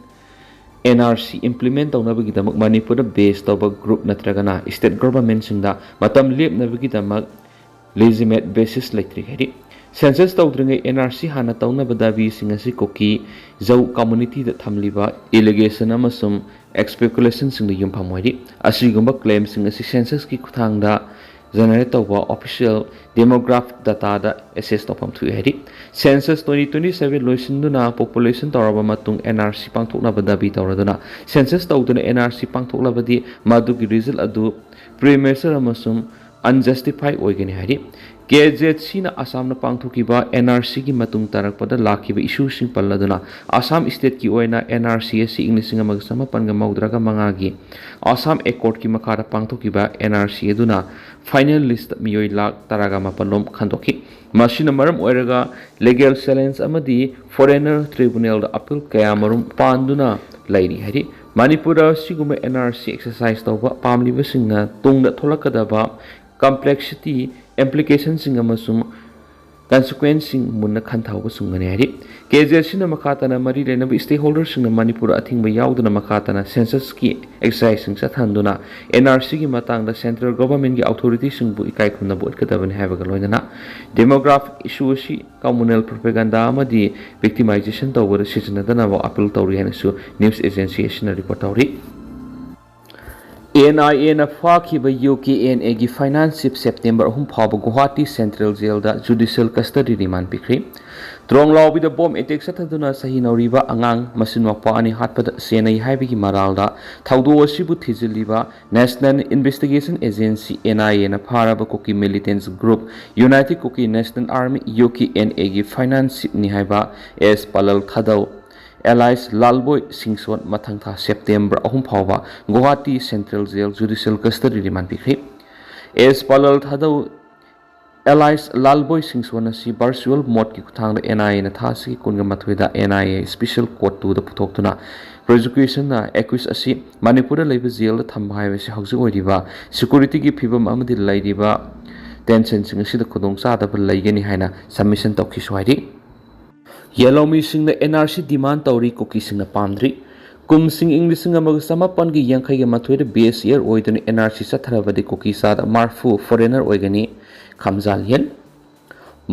N R C implement ꯇꯧꯅꯕꯒꯤꯗꯃꯛ ꯃꯅꯤꯄꯨꯔꯗ ꯕꯦꯁ ꯇꯧꯕ ꯒ꯭ꯔꯨꯞ ꯅꯠꯇ꯭ꯔꯒꯅ ꯁ꯭ꯇꯦꯠ ꯒꯣꯚꯔꯟꯃꯦꯟꯁꯤꯡꯗ ꯃꯇꯝ ꯂꯦꯞꯅꯕꯒꯤꯗꯃꯛ ꯂꯦꯖꯤꯃꯦꯠ ꯕꯦꯁꯤꯁ ꯂꯩꯇ꯭ꯔꯤ ꯍꯥꯏꯔꯤ꯫ ꯁꯦꯟꯁꯁ ꯇꯧꯗ꯭ꯔꯤꯉꯩ ꯑꯦꯟ ꯑꯥꯔ ꯁꯤ ꯍꯥꯟꯅ ꯇꯧꯅꯕ ꯗꯥꯕꯤꯁꯤꯡ ꯑꯁꯤ ꯀꯨꯀꯤ ꯖꯧ ꯀꯝꯃꯨꯅꯤꯇꯤꯗ ꯊꯝꯂꯤꯕ ꯑꯦꯂꯤꯒꯦꯁꯟ ꯑꯃꯁꯨꯡ ꯑꯦꯁꯄꯦꯀꯨꯂꯦꯁꯟꯁꯤꯡꯗ ꯌꯨꯝꯐꯝ ꯑꯣꯏꯔꯤ꯫ ꯑꯁꯤꯒꯨꯝꯕ ꯀ꯭ꯂꯦꯝꯁꯤꯡ ꯑꯁꯤ ꯁꯦꯟꯁꯁꯀꯤ ꯈꯨꯠꯊꯥꯡꯗ ꯖꯦꯅꯦꯔꯦꯠ ꯇꯧꯕ ꯑꯣꯐꯤꯁꯤꯌꯦꯜ ꯗꯦꯃꯣꯒ꯭ꯔꯥꯐ ꯗꯇꯥꯗ ꯑꯦꯁꯦꯁ ꯇꯧꯐꯝ ꯊꯣꯛꯏ ꯍꯥꯏꯔꯤ꯫ ꯁꯦꯟꯁꯁ ꯇ꯭ꯋꯦꯟꯇꯤ ꯇ꯭ꯋꯦꯟꯇꯤ ꯁꯚꯦꯟ ꯂꯣꯏꯁꯤꯟꯗꯨꯅ ꯄꯣꯄꯨꯂꯦꯁꯟ ꯇꯧꯔꯕ ꯃꯇꯨꯡ ꯑꯦꯟ ꯑꯥꯔ ꯁꯤ ꯄꯥꯡꯊꯣꯛꯅꯕ ꯗꯥꯕꯤ ꯇꯧꯔꯗꯨꯅ ꯁꯦꯟꯁꯁ ꯇꯧꯗꯨꯅ ꯑꯦꯟ ꯑꯥꯔ ꯁꯤ ꯄꯥꯡꯊꯣꯛꯂꯕꯗꯤ ꯃꯗꯨꯒꯤ ꯔꯤꯖꯜ ꯑꯗꯨ ꯄ꯭ꯔꯤꯃꯦꯆꯔ ꯑꯃꯁꯨꯡ ꯑꯟꯖꯁꯇꯤꯐꯥꯏ ꯑꯣꯏꯒꯅꯤ ꯍꯥꯏꯔꯤ꯫ ꯀꯦ ꯖꯦꯠ ꯁꯤꯅ ꯑꯁꯥꯝꯅ ꯄꯥꯡꯊꯣꯛꯈꯤꯕ ꯑꯦꯟ ꯑꯥꯔ ꯁꯤꯒꯤ ꯃꯇꯨꯡ ꯇꯥꯔꯛꯄꯗ ꯂꯥꯛꯈꯤꯕ ꯏꯁꯨꯁꯤꯡ ꯄꯜꯂꯗꯨꯅ ꯑꯁꯥꯝ ꯁ꯭ꯇꯦꯠꯀꯤ ꯑꯣꯏꯅ ꯑꯦꯟ ꯑꯥꯔ ꯁꯤ ꯑꯁꯤ ꯏꯪ ꯂꯤꯁꯤꯡ ꯑꯃꯒ ꯆꯃꯥꯄꯟꯒ ꯃꯧꯗ꯭ꯔꯥꯒ ꯃꯉꯥꯒꯤ ꯑꯁꯥꯝ ꯑꯦꯀꯣꯔꯗꯀꯤ ꯃꯈꯥꯗ ꯄꯥꯡꯊꯣꯛꯈꯤꯕ ꯑꯦꯟ ꯑꯥꯔ ꯁꯤ ꯑꯗꯨꯅ ꯐꯥꯏꯅꯦꯜ ꯂꯤꯁꯇ ꯃꯤꯑꯣꯏ ꯂꯥꯈ ꯇꯔꯥꯒ ꯃꯥꯄꯜ ꯂꯣꯝ ꯈꯟꯗꯣꯛꯈꯤ꯫ ꯃꯁꯤꯅ ꯃꯔꯝ ꯑꯣꯏꯔꯒ ꯂꯤꯒꯦꯜ ꯆꯦꯂꯦꯟꯖ ꯑꯃꯗꯤ ꯐꯣꯔꯦꯅꯔ ꯇ꯭ꯔꯤꯕꯨꯅꯦꯜꯗ ꯑꯄꯤꯜ ꯀꯌꯥꯃꯔꯨꯝ ꯄꯥꯟꯗꯨꯅ ꯂꯩꯔꯤ ꯍꯥꯏꯔꯤ꯫ ꯃꯅꯤꯄꯨꯔꯗ ꯑꯁꯤꯒꯨꯝꯕ ꯑꯦꯟ ꯑꯥꯔ ꯁꯤ ꯑꯦꯛꯁꯔꯁꯥꯏꯁ ꯇꯧꯕ ꯄꯥꯝꯂꯤꯕꯁꯤꯡꯅ ꯇꯨꯡꯗ ꯊꯣꯛꯂꯛꯀꯗꯕ ꯀꯝꯄ꯭ꯂꯦꯛꯁꯤꯇꯤ, ꯏꯝꯄ꯭ꯂꯤꯀꯦꯁꯟꯁꯤꯡ ꯑꯃꯁꯨꯡ ꯀꯟꯁꯤꯀ꯭ꯋꯦꯟꯁꯁꯤꯡ ꯃꯨꯟꯅ ꯈꯟꯊꯍꯧꯕ ꯆꯨꯝꯒꯅꯤ ꯍꯥꯏꯔꯤ꯫ ꯀꯦ ꯖꯦꯠ ꯁꯤꯅ ꯃꯈꯥ ꯇꯥꯅ ꯃꯔꯤ ꯂꯩꯅꯕ ꯁ꯭ꯇꯦꯛꯍꯣꯜꯗꯔꯁꯤꯡꯅ ꯃꯅꯤꯄꯨꯔ ꯑꯊꯤꯡꯕ ꯌꯥꯎꯗꯅ ꯃꯈꯥ ꯇꯥꯅ ꯁꯦꯟꯁꯁꯀꯤ ꯑꯦꯛꯁꯔꯁꯥꯏꯁꯁꯤꯡ ꯆꯠꯊꯍꯟꯗꯨꯅ ꯑꯦꯟ ꯑꯥꯔ ꯁꯤꯒꯤ ꯃꯇꯥꯡꯗ ꯁꯦꯟꯇ꯭ꯔꯦꯜ ꯒꯣꯚꯔꯟꯃꯦꯟꯒꯤ ꯑꯣꯊꯣꯔꯤꯇꯤꯁꯤꯡꯕꯨ ꯏꯀꯥꯏ ꯈꯨꯝꯅꯕ ꯎꯠꯀꯗꯕꯅꯤ ꯍꯥꯏꯕꯒ ꯂꯣꯏꯅꯅ ꯗꯦꯃꯣꯒ꯭ꯔꯥꯐꯤꯛ ꯏꯁꯨ ꯑꯁꯤ ꯀꯝꯃꯨꯅꯦꯜ ꯄ꯭ꯔꯣꯄꯦꯒꯟꯗꯥ ꯑꯃꯗꯤ ꯚꯤꯛꯇꯤꯃꯥꯏꯖꯦꯁꯟ ꯇꯧꯕꯗ ꯁꯤꯖꯤꯟꯅꯗꯅꯕ ꯑꯄꯤꯜ ꯇꯧꯔꯤ ꯍꯥꯏꯅꯁꯨ ꯅ꯭ꯌꯨꯁ ꯑꯦꯖꯦꯟꯁꯤ ꯑꯁꯤꯅ ꯔꯤꯄꯣꯔꯠ ꯇꯧꯔꯤ꯫ ꯑꯦꯟ ꯑꯥꯏ ꯑꯦꯅ ꯐꯥꯈꯤꯕ ꯌꯨ ꯀꯦ ꯑꯦꯟ ꯑꯦꯒꯤ ꯐꯥꯏꯅꯥꯟꯁ ꯆꯤꯐ ꯁꯦꯞꯇꯦꯝꯕꯔ ꯑꯍꯨꯝ ꯐꯥꯎꯕ ꯒꯨꯋꯥꯍꯥꯇꯤ ꯁꯦꯟꯇ꯭ꯔꯦꯜ ꯖꯦꯜꯗ ꯖꯨꯗꯤꯁꯤꯌꯦꯜ ꯀꯁꯇꯗꯤ ꯔꯤꯃꯥꯟ ꯄꯤꯈ꯭ꯔꯦ꯫ ꯇ꯭ꯔꯣꯡꯂꯥꯎꯕꯤꯗ ꯕꯣꯝ ꯑꯦꯇꯦꯛ ꯆꯠꯊꯗꯨꯅ ꯁꯍꯤ ꯅꯧꯔꯤꯕ ꯑꯉꯥꯡ ꯃꯆꯤꯟ ꯃꯧꯄ꯭ꯋꯥ ꯑꯅꯤ ꯍꯥꯠꯄꯗ ꯆꯦꯟꯅꯩ ꯍꯥꯏꯕꯒꯤ ꯃꯔꯥꯜꯗ ꯊꯧꯗꯣꯛ ꯑꯁꯤꯕꯨ ꯊꯤꯖꯤꯜꯂꯤꯕ national investigation agency, N I ꯑꯦꯅ ꯐꯥꯔꯕ Kuki militants group united Kuki national army, U K N ꯑꯦꯒꯤ ꯐꯥꯏꯅꯥꯟꯁ ꯆꯤꯐꯅꯤ ꯍꯥꯏꯕ ꯑꯦꯁ ꯄꯥꯂꯜ ꯊꯥꯗꯧ, ꯑꯦꯂꯥꯏꯁ ꯂꯥꯜꯕꯣꯏ ꯁꯤꯡꯁꯣꯟ ꯃꯊꯪ ꯊꯥ ꯁꯦꯞꯇꯦꯝꯕꯔ ꯑꯍꯨꯝ ꯐꯥꯎꯕ ꯒꯨꯋꯥꯍꯥꯇꯤ ꯁꯦꯟꯇ꯭ꯔꯦꯜ ꯖꯦꯜ ꯖꯨꯗꯤꯁꯤꯌꯦꯜ ꯀꯁꯇꯗꯤ ꯔꯤꯃꯥꯟ ꯄꯤꯈ꯭ꯔꯦ꯫ ꯑꯦꯁ ꯄꯥꯂꯜ ꯊꯥꯗꯧ, ꯑꯦꯂꯥꯏꯁ ꯂꯥꯜꯕꯣꯏ ꯁꯤꯡꯁꯣꯟ ꯑꯁꯤ ꯚꯔꯆꯨꯋꯦꯜ ꯃꯣꯗꯀꯤ ꯈꯨꯠꯊꯥꯡꯗ ꯑꯦꯟ ꯑꯥꯏ ꯑꯦꯅ ꯊꯥ ꯑꯁꯤꯒꯤ ꯀꯨꯟꯒ ꯃꯥꯊꯣꯏꯗ N I A special court ꯇꯨꯗ ꯄꯨꯊꯣꯛꯇꯨꯅ ꯄ꯭ꯔꯣꯁꯤꯀ꯭ꯌꯨꯁꯟꯅ ꯑꯦꯀ꯭ꯌꯨꯁ ꯑꯁꯤ ꯃꯅꯤꯄꯨꯔꯗ ꯂꯩꯕ ꯖꯦꯜꯗ ꯊꯝꯕ ꯍꯥꯏꯕꯁꯤ ꯍꯧꯖꯤꯛ ꯑꯣꯏꯔꯤꯕ ꯁꯦꯀ꯭ꯌꯨꯔꯤꯇꯤꯒꯤ ꯐꯤꯕꯝ ꯑꯃꯗꯤ ꯂꯩꯔꯤꯕ ꯇꯦꯟꯁꯟꯁꯤꯡ ꯑꯁꯤꯗ ꯈꯨꯗꯣꯡꯆꯥꯗꯕ ꯂꯩꯒꯅꯤ ꯍꯥꯏꯅ ꯁꯕꯃꯤꯁꯟ ꯇꯧꯈꯤꯁꯨ ꯍꯥꯏꯔꯤ꯫ ꯌꯦꯂꯧꯃꯤꯁꯤꯡꯅ ꯑꯦꯟ ꯑꯥꯔ ꯁꯤ ꯗꯤꯃꯥꯟ ꯇꯧꯔꯤ, ꯀꯨꯀꯤꯁꯤꯡꯅ ꯄꯥꯝꯗ꯭ꯔꯤ꯫ ꯀꯨꯝꯁꯤꯡ ꯏꯪ ꯂꯤꯁꯤꯡ ꯑꯃꯒ ꯆꯃꯥꯄꯟꯒꯤ ꯌꯥꯡꯈꯩꯒ ꯃꯥꯊꯣꯏꯗ ꯕꯦꯁ ꯌꯔ ꯑꯣꯏꯗꯨꯅ ꯑꯦꯟ ꯑꯥꯔ ꯁꯤ ꯆꯠꯊꯔꯕꯗꯤ ꯀꯨꯀꯤ ꯆꯥꯗ ꯃꯔꯐꯨ ꯐꯣꯔꯦꯅꯔ ꯑꯣꯏꯒꯅꯤ꯫ ꯈꯝꯖꯥꯜ ꯌꯦꯟ꯫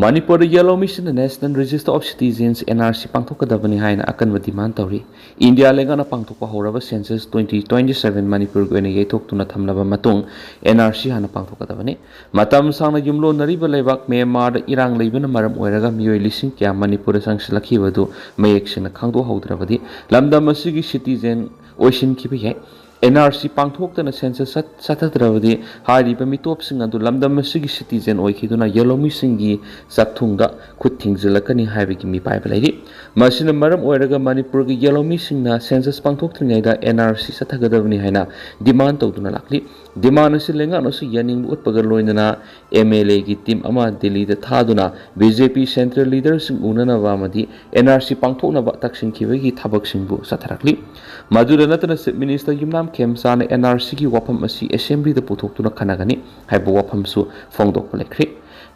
ꯃꯅꯤꯄꯨꯔꯗ ꯌꯦꯂꯧꯃꯤꯁꯤꯡꯅ national register of citizens, N R C, ꯄꯥꯡꯊꯣꯛꯀꯗꯕꯅꯤ ꯍꯥꯏꯅ ꯑꯀꯟꯕ ꯗꯤꯃꯥꯟ ꯇꯧꯔꯤ꯫ ꯏꯟꯗꯤꯌꯥ ꯂꯩꯉꯥꯛꯅ ꯄꯥꯡꯊꯣꯛꯄ ꯍꯧꯔꯕ ꯁꯦꯟꯁꯁ ꯇ꯭ꯋꯦꯟꯇꯤ ꯇ꯭ꯋꯦꯟꯇꯤ ꯁꯚꯦꯟ ꯃꯅꯤꯄꯨꯔꯒꯤ ꯑꯣꯏꯅ ꯌꯩꯊꯣꯛꯇꯨꯅ ꯊꯝꯂꯕ ꯃꯇꯨꯡ ꯑꯦꯟ ꯑꯥꯔ ꯁꯤ ꯍꯥꯟꯅ ꯄꯥꯡꯊꯣꯛꯀꯗꯕꯅꯤ꯫ ꯃꯇꯝ ꯁꯥꯡꯅ ꯌꯨꯝꯂꯣꯟꯅꯔꯤꯕ ꯂꯩꯕꯥꯛ ꯃ꯭ꯌꯥꯟꯃꯥꯔꯗ ꯏꯔꯥꯡ ꯂꯩꯕꯅ ꯃꯔꯝ ꯑꯣꯏꯔꯒ ꯃꯤꯑꯣꯏ ꯂꯤꯁꯤꯡ ꯀꯌꯥ ꯃꯅꯤꯄꯨꯔꯗ ꯆꯪꯁꯤꯜꯂꯛꯈꯤꯕꯗꯨ ꯃꯌꯦꯛ ꯁꯦꯡꯅ ꯈꯪꯗꯣꯛꯍꯧꯗ꯭ꯔꯕꯗꯤ ꯂꯝꯗꯝ ꯑꯁꯤꯒꯤ ꯁꯤꯇꯤꯖꯦꯟ ꯑꯣꯏꯁꯤꯟꯈꯤꯕ ꯌꯥꯏ꯫ ꯑꯦꯟ ꯑꯥꯔ ꯁꯤ ꯄꯥꯡꯊꯣꯛꯇꯅ ꯁꯦꯟꯁꯁ ꯆꯠ-, ꯆꯠꯊꯗ꯭ꯔꯕꯗꯤ ꯍꯥꯏꯔꯤꯕ ꯃꯤꯇꯣꯞꯁꯤꯡ ꯑꯗꯨ ꯂꯝꯗꯝ ꯑꯁꯤꯒꯤ ꯁꯤꯇꯤꯖꯦꯟ ꯑꯣꯏꯈꯤꯗꯨꯅ ꯌꯦꯂꯧꯃꯤꯁꯤꯡꯒꯤ ꯆꯥꯛꯊꯨꯡꯗ ꯈꯨꯠ ꯊꯤꯡꯖꯤꯜꯂꯛꯀꯅꯤ ꯍꯥꯏꯕꯒꯤ ꯃꯤꯄꯥꯏꯕ ꯂꯩꯔꯤ꯫ ꯃꯁꯤꯅ ꯃꯔꯝ ꯑꯣꯏꯔꯒ ꯃꯅꯤꯄꯨꯔꯒꯤ ꯌꯦꯂꯧꯃꯤꯁꯤꯡꯅ ꯁꯦꯟꯁꯁ ꯄꯥꯡꯊꯣꯛꯇ꯭ꯔꯤꯉꯩꯗ ꯑꯦꯟ ꯑꯥꯔ ꯁꯤ ꯆꯠꯊꯒꯗꯕꯅꯤ ꯍꯥꯏꯅ ꯗꯤꯃꯥꯟ ꯇꯧꯗꯨꯅ ꯂꯥꯛꯂꯤ꯫ ꯗꯤꯃꯥꯟ ꯑꯁꯤ ꯂꯩꯉꯥꯛꯅꯁꯨ ꯌꯥꯅꯤꯡꯕ ꯎꯠꯄꯒ ꯂꯣꯏꯅꯅ ꯑꯦꯝ ꯑꯦꯜ ꯑꯦꯒꯤ ꯇꯤꯝ ꯑꯃ ꯗꯤꯜꯂꯤꯗ ꯊꯥꯗꯨꯅ ꯕꯤ ꯖꯦ ꯄꯤ ꯁꯦꯟꯇ꯭ꯔꯦꯜ ꯂꯤꯗꯔꯁꯤꯡ ꯎꯅꯅꯕ ꯑꯃꯗꯤ ꯑꯦꯟ ꯑꯥꯔ ꯁꯤ ꯄꯥꯡꯊꯣꯛꯅꯕ ꯇꯛꯁꯤꯟꯈꯤꯕꯒꯤ ꯊꯕꯛꯁꯤꯡꯕꯨ ꯆꯠꯊꯔꯛꯂꯤ꯫ ꯃꯗꯨꯗ ꯅꯠꯇꯅ ꯆꯤꯐ ꯃꯤꯅꯤꯁꯇꯔ ꯌꯨꯝꯅꯥꯝ ꯈꯦꯝꯆꯥꯅ ꯑꯦꯟ ꯑꯥꯔ ꯁꯤꯒꯤ ꯋꯥꯐꯝ ꯑꯁꯤ ꯑꯦꯁꯦꯝꯕ꯭ꯂꯤꯗ ꯄꯨꯊꯣꯛꯇꯨꯅ ꯈꯟꯅꯒꯅꯤ ꯍꯥꯏꯕ ꯋꯥꯐꯝꯁꯨ ꯐꯣꯡꯗꯣꯛꯄ ꯂꯩꯈ꯭ꯔꯦ꯫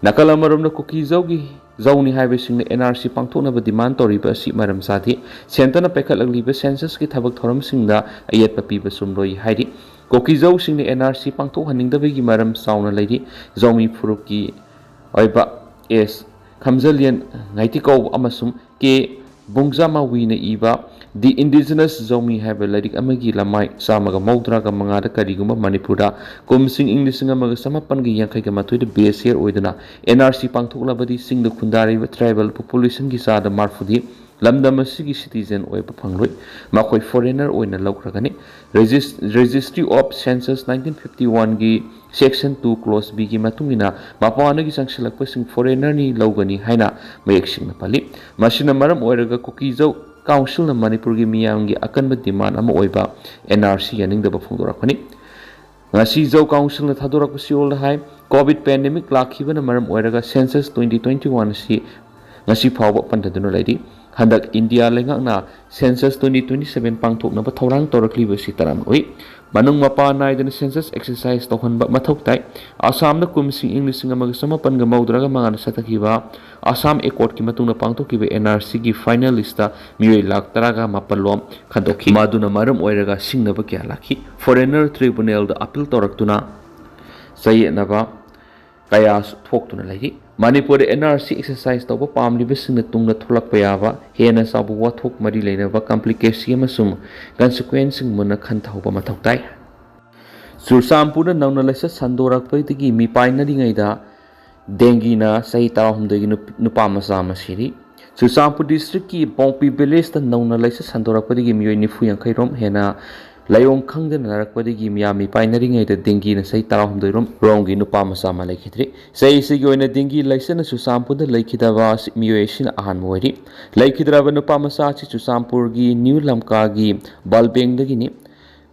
ꯅꯥꯀꯜ ꯑꯃꯔꯣꯝꯗ ꯀꯨꯀꯤ ꯖꯧꯒꯤ ꯖꯧꯅꯤ ꯍꯥꯏꯕꯁꯤꯡꯅ ꯑꯦꯟ ꯑꯥꯔ ꯁꯤ ꯄꯥꯡꯊꯣꯛꯅꯕ ꯗꯤꯃꯥꯟ ꯇꯧꯔꯤꯕ ꯑꯁꯤ ꯃꯔꯝ ꯆꯥꯗꯦ꯫ ꯁꯦꯟꯇꯔꯅ ꯄꯥꯏꯈꯠꯂꯛꯂꯤꯕ ꯁꯦꯟꯁꯁꯀꯤ ꯊꯕꯛ ꯊꯧꯔꯝꯁꯤꯡꯗ ꯑꯌꯦꯠꯄ ꯄꯤꯕ ꯆꯨꯝꯂꯣꯏ ꯍꯥꯏꯔꯤ꯫ ꯀꯨꯀꯤ ꯖꯧꯁꯤꯡꯅ ꯑꯦꯟ ꯑꯥꯔ ꯁꯤ ꯄꯥꯡꯊꯣꯛꯍꯟꯅꯤꯡꯗꯕꯒꯤ ꯃꯔꯝ ꯆꯥꯎꯅ ꯂꯩꯔꯤ꯫ ꯖꯧꯃꯤ ꯐꯨꯔꯨꯞꯀꯤ ꯑꯣꯏꯕ ꯑꯦꯁ ꯈꯝꯖꯂꯤꯌꯟ ꯉꯥꯏꯇꯤꯀꯧ ꯑꯃꯁꯨꯡ ꯀꯦ ꯕꯨꯡꯖꯥꯃꯥꯋꯤꯅ ꯏꯕ The Indigenous Zomi ꯍꯥꯏꯕ ꯂꯥꯏꯔꯤꯛ ꯑꯃꯒꯤ ꯂꯃꯥꯏ ꯆꯥꯝꯃꯒ ꯃꯧꯗ꯭ꯔꯥꯒ ꯃꯉꯥꯗ ꯀꯔꯤꯒꯨꯝꯕ ꯃꯅꯤꯄꯨꯔꯗ ꯀꯨꯝꯁꯤꯡ ꯏꯪ ꯂꯤꯁꯤꯡ ꯑꯃꯒ ꯆꯃꯥꯄꯟꯒ ꯌꯥꯡꯈꯩꯒ ꯃꯥꯊꯣꯏꯗ ꯕꯦꯁ ꯌꯔ ꯑꯣꯏꯗꯨꯅ N R C ꯄꯥꯡꯊꯣꯛꯂꯕꯗꯤ ꯆꯤꯡꯗ ꯈꯨꯟꯗꯥꯔꯤꯕ ꯇ꯭ꯔꯥꯏꯕꯦꯜ ꯄꯣꯄꯨꯂꯦꯁꯟꯒꯤ ꯆꯥꯗ ꯃꯔꯐꯨꯗꯤ ꯂꯝꯗꯝ ꯑꯁꯤꯒꯤ ꯁꯤꯇꯤꯖꯦꯟ ꯑꯣꯏꯕ ꯐꯪꯂꯣꯏ꯫ ꯃꯈꯣꯏ ꯐꯣꯔꯦꯅꯔ ꯑꯣꯏꯅ ꯂꯧꯈ꯭ꯔꯒꯅꯤ꯫ Regis-, Registry of Census nineteen fifty one ꯒꯤ Section two Clause B ꯒꯤ ꯃꯇꯨꯡ ꯏꯟꯅ ꯃꯄꯥꯟꯗꯒꯤ ꯆꯪꯁꯤꯜꯂꯛꯄꯁꯤꯡ ꯐꯣꯔꯦꯅꯔꯅꯤ ꯂꯧꯒꯅꯤ ꯍꯥꯏꯅ ꯃꯌꯦꯛ ꯁꯦꯡꯅ ꯄꯜꯂꯤ꯫ ꯃꯁꯤꯅ ꯃꯔꯝ ꯑꯣꯏꯔꯒ ꯀꯨꯀꯤꯖꯧ ꯀꯥꯎꯟꯁꯤꯜꯅ ꯃꯅꯤꯄꯨꯔꯒꯤ ꯃꯤꯌꯥꯝꯒꯤ ꯑꯀꯟꯕ ꯗꯤꯃꯥꯟ ꯑꯃ ꯑꯣꯏꯕ N R C ꯌꯥꯅꯤꯡꯗꯕ ꯐꯣꯡꯗꯣꯔꯛꯄꯅꯤ꯫ ꯉꯁꯤ ꯖꯧ ꯀꯥꯎꯟꯁꯤꯜꯅ ꯊꯥꯗꯣꯔꯛꯄ ꯆꯦꯔꯣꯜꯗ ꯍꯥꯏ, ꯀꯣꯚꯤꯗ ꯄꯦꯟꯗꯦꯃꯤꯛ ꯂꯥꯛꯈꯤꯕꯅ ꯃꯔꯝ ꯑꯣꯏꯔꯒ ꯁꯦꯟꯁꯁ twenty twenty one ꯑꯁꯤ ꯉꯁꯤ ꯐꯥꯎꯕ ꯄꯟꯊꯗꯨꯅ ꯂꯩꯔꯤ꯫ ꯍꯟꯗꯛ ꯏꯟꯗꯤꯌꯥ ꯂꯩꯉꯥꯛꯅ ꯁꯦꯟꯁꯁ twenty twenty seven ꯄꯥꯡꯊꯣꯛꯅꯕ ꯊꯧꯔꯥꯡ ꯇꯧꯔꯛꯂꯤꯕꯁꯤ ꯇꯔꯥꯝꯅ ꯎꯏ꯫ ꯃꯅꯨꯡ ꯃꯄꯥ ꯅꯥꯏꯗꯅ ꯁꯦꯟꯁꯁ ꯑꯦꯛꯁꯔꯁꯥꯏꯁ ꯇꯧꯍꯟꯕ ꯃꯊꯧ ꯇꯥꯏ꯫ ꯑꯁꯥꯝꯗ ꯀꯨꯝꯁꯤꯡ ꯏꯪ ꯂꯤꯁꯤꯡ ꯑꯃꯒ ꯆꯃꯥꯄꯟꯒ ꯃꯧꯗ꯭ꯔꯥꯒ ꯃꯉꯥꯗ ꯆꯠꯊꯈꯤꯕ ꯑꯁꯥꯝ ꯑꯦꯀꯣꯔꯗꯀꯤ ꯃꯇꯨꯡꯗ ꯄꯥꯡꯊꯣꯛꯈꯤꯕ N R C ꯒꯤ ꯐꯥꯏꯅꯦꯜ ꯂꯤꯁꯇ ꯃꯤꯑꯣꯏ ꯂꯥꯈ ꯇꯔꯥꯒ ꯃꯥꯄꯜ ꯂꯣꯝ ꯈꯟꯗꯣꯛꯈꯤ꯫ ꯃꯗꯨꯅ ꯃꯔꯝ ꯑꯣꯏꯔꯒ ꯁꯤꯡꯅꯕ ꯀꯌꯥ ꯂꯥꯛꯈꯤ꯫ ꯐꯣꯔꯦꯅꯔ ꯇ꯭ꯔꯤꯕꯨꯅꯦꯜꯗ ꯑꯄꯤꯜ ꯇꯧꯔꯛꯇꯨꯅ ꯆꯌꯦꯠꯅꯕ ꯀꯌꯥ ꯊꯣꯛꯇꯨꯅ ꯂꯩꯔꯤ꯫ ꯃꯅꯤꯄꯨꯔꯗ N R C ꯑꯦꯛꯁꯔꯁꯥꯏꯁ ꯇꯧꯕ ꯄꯥꯝꯂꯤꯕꯁꯤꯡꯅ ꯇꯨꯡꯗ ꯊꯣꯛꯂꯛꯄ ꯌꯥꯕ ꯍꯦꯟꯅ ꯆꯥꯎꯕ ꯋꯥꯊꯣꯛ ꯃꯔꯤ ꯂꯩꯅꯕ ꯀꯝꯄ꯭ꯂꯤꯀꯦꯁꯤ ꯑꯃꯁꯨꯡ ꯀꯟꯁꯤꯀ꯭ꯋꯦꯟꯁꯁꯤꯡ ꯃꯨꯟꯅ ꯈꯟꯊꯍꯧꯕ ꯃꯊꯧ ꯇꯥꯏ꯫ ꯆꯨꯔꯆꯥꯟꯄꯨꯔꯗ ꯅꯧꯅ ꯂꯥꯏꯆꯠ ꯁꯟꯗꯣꯔꯛꯄꯗꯒꯤ ꯃꯤꯄꯥꯏꯅꯔꯤꯉꯩꯗ ꯗꯦꯡꯒꯤꯅ ꯆꯍꯤ ꯇꯔꯥꯍꯨꯝꯗꯣꯏꯒꯤ ꯅꯨꯞ-, ꯅꯨꯄꯥ ꯃꯆꯥ ꯑꯃ ꯁꯤꯔꯤ꯫ ꯆꯨꯔꯆꯥꯟꯄꯨꯔ ꯗꯤꯁꯇ꯭ꯔꯤꯛꯀꯤ ꯄꯣꯡꯄꯤ ꯚꯤꯂꯦꯖꯇ ꯅꯧꯅ ꯂꯥꯏꯆꯠ ꯁꯟꯗꯣꯔꯛꯄꯗꯒꯤ ꯃꯤꯑꯣꯏ ꯅꯤꯐꯨ ꯌꯥꯡꯈꯩ ꯔꯣꯝ ꯍꯦꯟꯅ ꯂꯥꯏꯑꯣꯡ ꯈꯪꯗꯅ ꯅꯥꯔꯛꯄꯗꯒꯤ ꯃꯤꯌꯥꯝ ꯃꯤꯄꯥꯏꯅꯔꯤꯉꯩꯗ ꯗꯦꯡꯒꯤꯅ ꯆꯍꯤ ꯇꯔꯥꯍꯨꯝꯗꯣꯏ ꯔꯣꯝ, ꯔꯣꯝꯒꯤ ꯅꯨꯄꯥ ꯃꯆꯥ ꯑꯃ ꯂꯩꯈꯤꯗ꯭ꯔꯤ꯫ ꯆꯍꯤꯁꯤꯒꯤ ꯑꯣꯏꯅ ꯗꯦꯡꯒꯤ ꯂꯥꯏꯆꯠꯅ ꯆꯨꯔꯆꯥꯟꯄꯨꯔꯗ ꯂꯩꯈꯤꯗꯕ ꯑꯁꯤ ꯃꯤꯑꯣꯏ ꯑꯁꯤꯅ ꯑꯍꯥꯟꯕ ꯑꯣꯏꯔꯤ꯫ ꯂꯩꯈꯤꯗ꯭ꯔꯕ ꯅꯨꯄꯥ ꯃꯆꯥ ꯑꯁꯤ ꯆꯨꯔꯆꯥꯟꯄꯨꯔꯒꯤ ꯅ꯭ꯌꯨ ꯂꯝꯀꯥꯒꯤ ꯕꯥꯜꯕꯦꯡꯗꯒꯤꯅꯤ꯫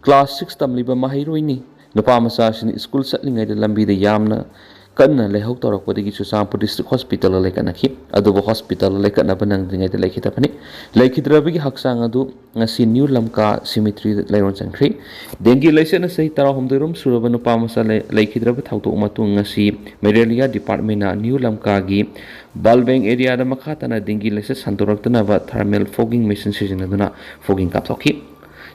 ꯀ꯭ꯂꯥꯁ ꯁꯤꯛꯁ ꯇꯝꯂꯤꯕ ꯃꯍꯩꯔꯣꯏꯅꯤ꯫ ꯅꯨꯄꯥ ꯃꯆꯥ ꯑꯁꯤꯅ ꯁ꯭ꯀꯨꯜ ꯆꯠꯂꯤꯉꯩꯗ ꯂꯝꯕꯤꯗ ꯌꯥꯝꯅ ꯀꯟꯅ ꯂꯥꯏꯍꯧ ꯇꯧꯔꯛꯄꯗꯒꯤ ꯆꯨꯔꯆꯥꯟꯄꯨꯔ ꯗꯤꯁꯇ꯭ꯔꯤꯛ ꯍꯣꯁꯄꯤꯇꯥꯜꯗ ꯂꯩꯈꯠꯅꯈꯤ꯫ ꯑꯗꯨꯕꯨ ꯍꯣꯁꯄꯤꯇꯥꯜꯗ ꯂꯩꯈꯠꯅꯕ ꯅꯪꯗ꯭ꯔꯤꯉꯩꯗ ꯂꯩꯈꯤꯗꯕꯅꯤ꯫ ꯂꯩꯈꯤꯗ꯭ꯔꯕꯒꯤ ꯍꯛꯆꯥꯡ ꯑꯗꯨ ꯉꯁꯤ ꯅ꯭ꯌꯨ ꯂꯝꯀꯥ ꯁꯤꯃꯤꯇ꯭ꯔꯤꯗ ꯂꯩꯔꯣꯟ ꯆꯟꯈ꯭ꯔꯤ꯫ ꯗꯦꯡꯒꯤ ꯂꯥꯏꯆꯠꯅ ꯆꯍꯤ ꯇꯔꯥꯍꯨꯝꯗꯣꯏ ꯔꯣꯝ ꯁꯨꯔꯕ ꯅꯨꯄꯥ ꯃꯆꯥ ꯂꯩ-, ꯂꯩꯈꯤꯗ꯭ꯔꯕ ꯊꯧꯗꯣꯛ ꯃꯇꯨꯡ ꯉꯁꯤ ꯃꯦꯂꯦꯔꯤꯌꯥ ꯗꯤꯄꯥꯔꯠꯃꯦꯟꯅ ꯅ꯭ꯌꯨ ꯂꯝꯀꯥꯒꯤ ꯕꯥꯜꯕꯦꯡ ꯑꯦꯔꯤꯌꯥꯗ ꯃꯈꯥ ꯇꯥꯅ ꯗꯦꯡꯒꯤ ꯂꯥꯏꯆꯠ ꯁꯟꯗꯣꯔꯛꯇꯅꯕ ꯊꯔꯃꯦꯜ ꯐꯣꯒꯤꯡ ꯃꯦꯁꯤꯟ ꯁꯤꯖꯤꯟꯅꯗꯨꯅ ꯐꯣꯒꯤꯡ ꯀꯥꯞꯊꯣꯛꯈꯤ꯫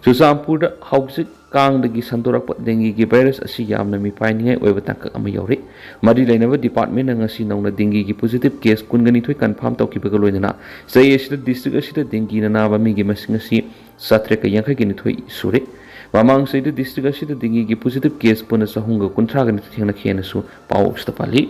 ꯆꯨꯔꯆꯥꯟꯄꯨꯔꯗ ꯍꯧꯖꯤꯛ ꯀꯥꯡꯗꯒꯤ ꯁꯟꯗꯣꯔꯛꯄ ꯗꯦꯡꯒꯤꯒꯤ ꯚꯥꯏꯔꯁ ꯑꯁꯤ ꯌꯥꯝꯅ ꯃꯤꯄꯥꯏꯅꯤꯡꯉꯥꯏ ꯑꯣꯏꯕ ꯇꯥꯡꯀꯛ ꯑꯃ ꯌꯧꯔꯦ꯫ ꯃꯔꯤ ꯂꯩꯅꯕ ꯗꯤꯄꯥꯔꯠꯃꯦꯟꯅ ꯉꯁꯤ ꯅꯧꯅ ꯗꯦꯡꯒꯤꯒꯤ ꯄꯣꯖꯤꯇꯤꯚ ꯀꯦꯁ ꯀꯨꯟꯒ ꯅꯤꯊꯣꯏ ꯀꯟꯐꯥꯔꯝ ꯇꯧꯈꯤꯕꯒ ꯂꯣꯏꯅꯅ ꯆꯍꯤ ꯑꯁꯤꯗ ꯗꯤꯁꯇ꯭ꯔꯤꯛ ꯑꯁꯤꯗ ꯗꯦꯡꯒꯤꯅ ꯅꯥꯕ ꯃꯤꯒꯤ ꯃꯁꯤꯡ ꯑꯁꯤ ꯆꯥꯇ꯭ꯔꯦꯠꯀ ꯌꯥꯡꯈꯩꯒ ꯅꯤꯊꯣꯏ ꯁꯨꯔꯦ꯫ ꯃꯃꯥꯡ ꯆꯍꯤꯗ ꯗꯤꯁꯇ꯭ꯔꯤꯛ ꯑꯁꯤꯗ ꯗꯦꯡꯒꯤꯒꯤ ꯄꯣꯖꯤꯇꯤꯚ ꯀꯦꯁ ꯄꯨꯟꯅ ꯆꯍꯨꯝꯒ ꯀꯨꯟꯊ꯭ꯔꯥꯒ ꯅꯤꯊꯣꯏ ꯊꯦꯡꯅꯈꯤ ꯍꯥꯏꯅꯁꯨ ꯄꯥꯎ ꯑꯁꯤꯗ ꯄꯜꯂꯤ꯫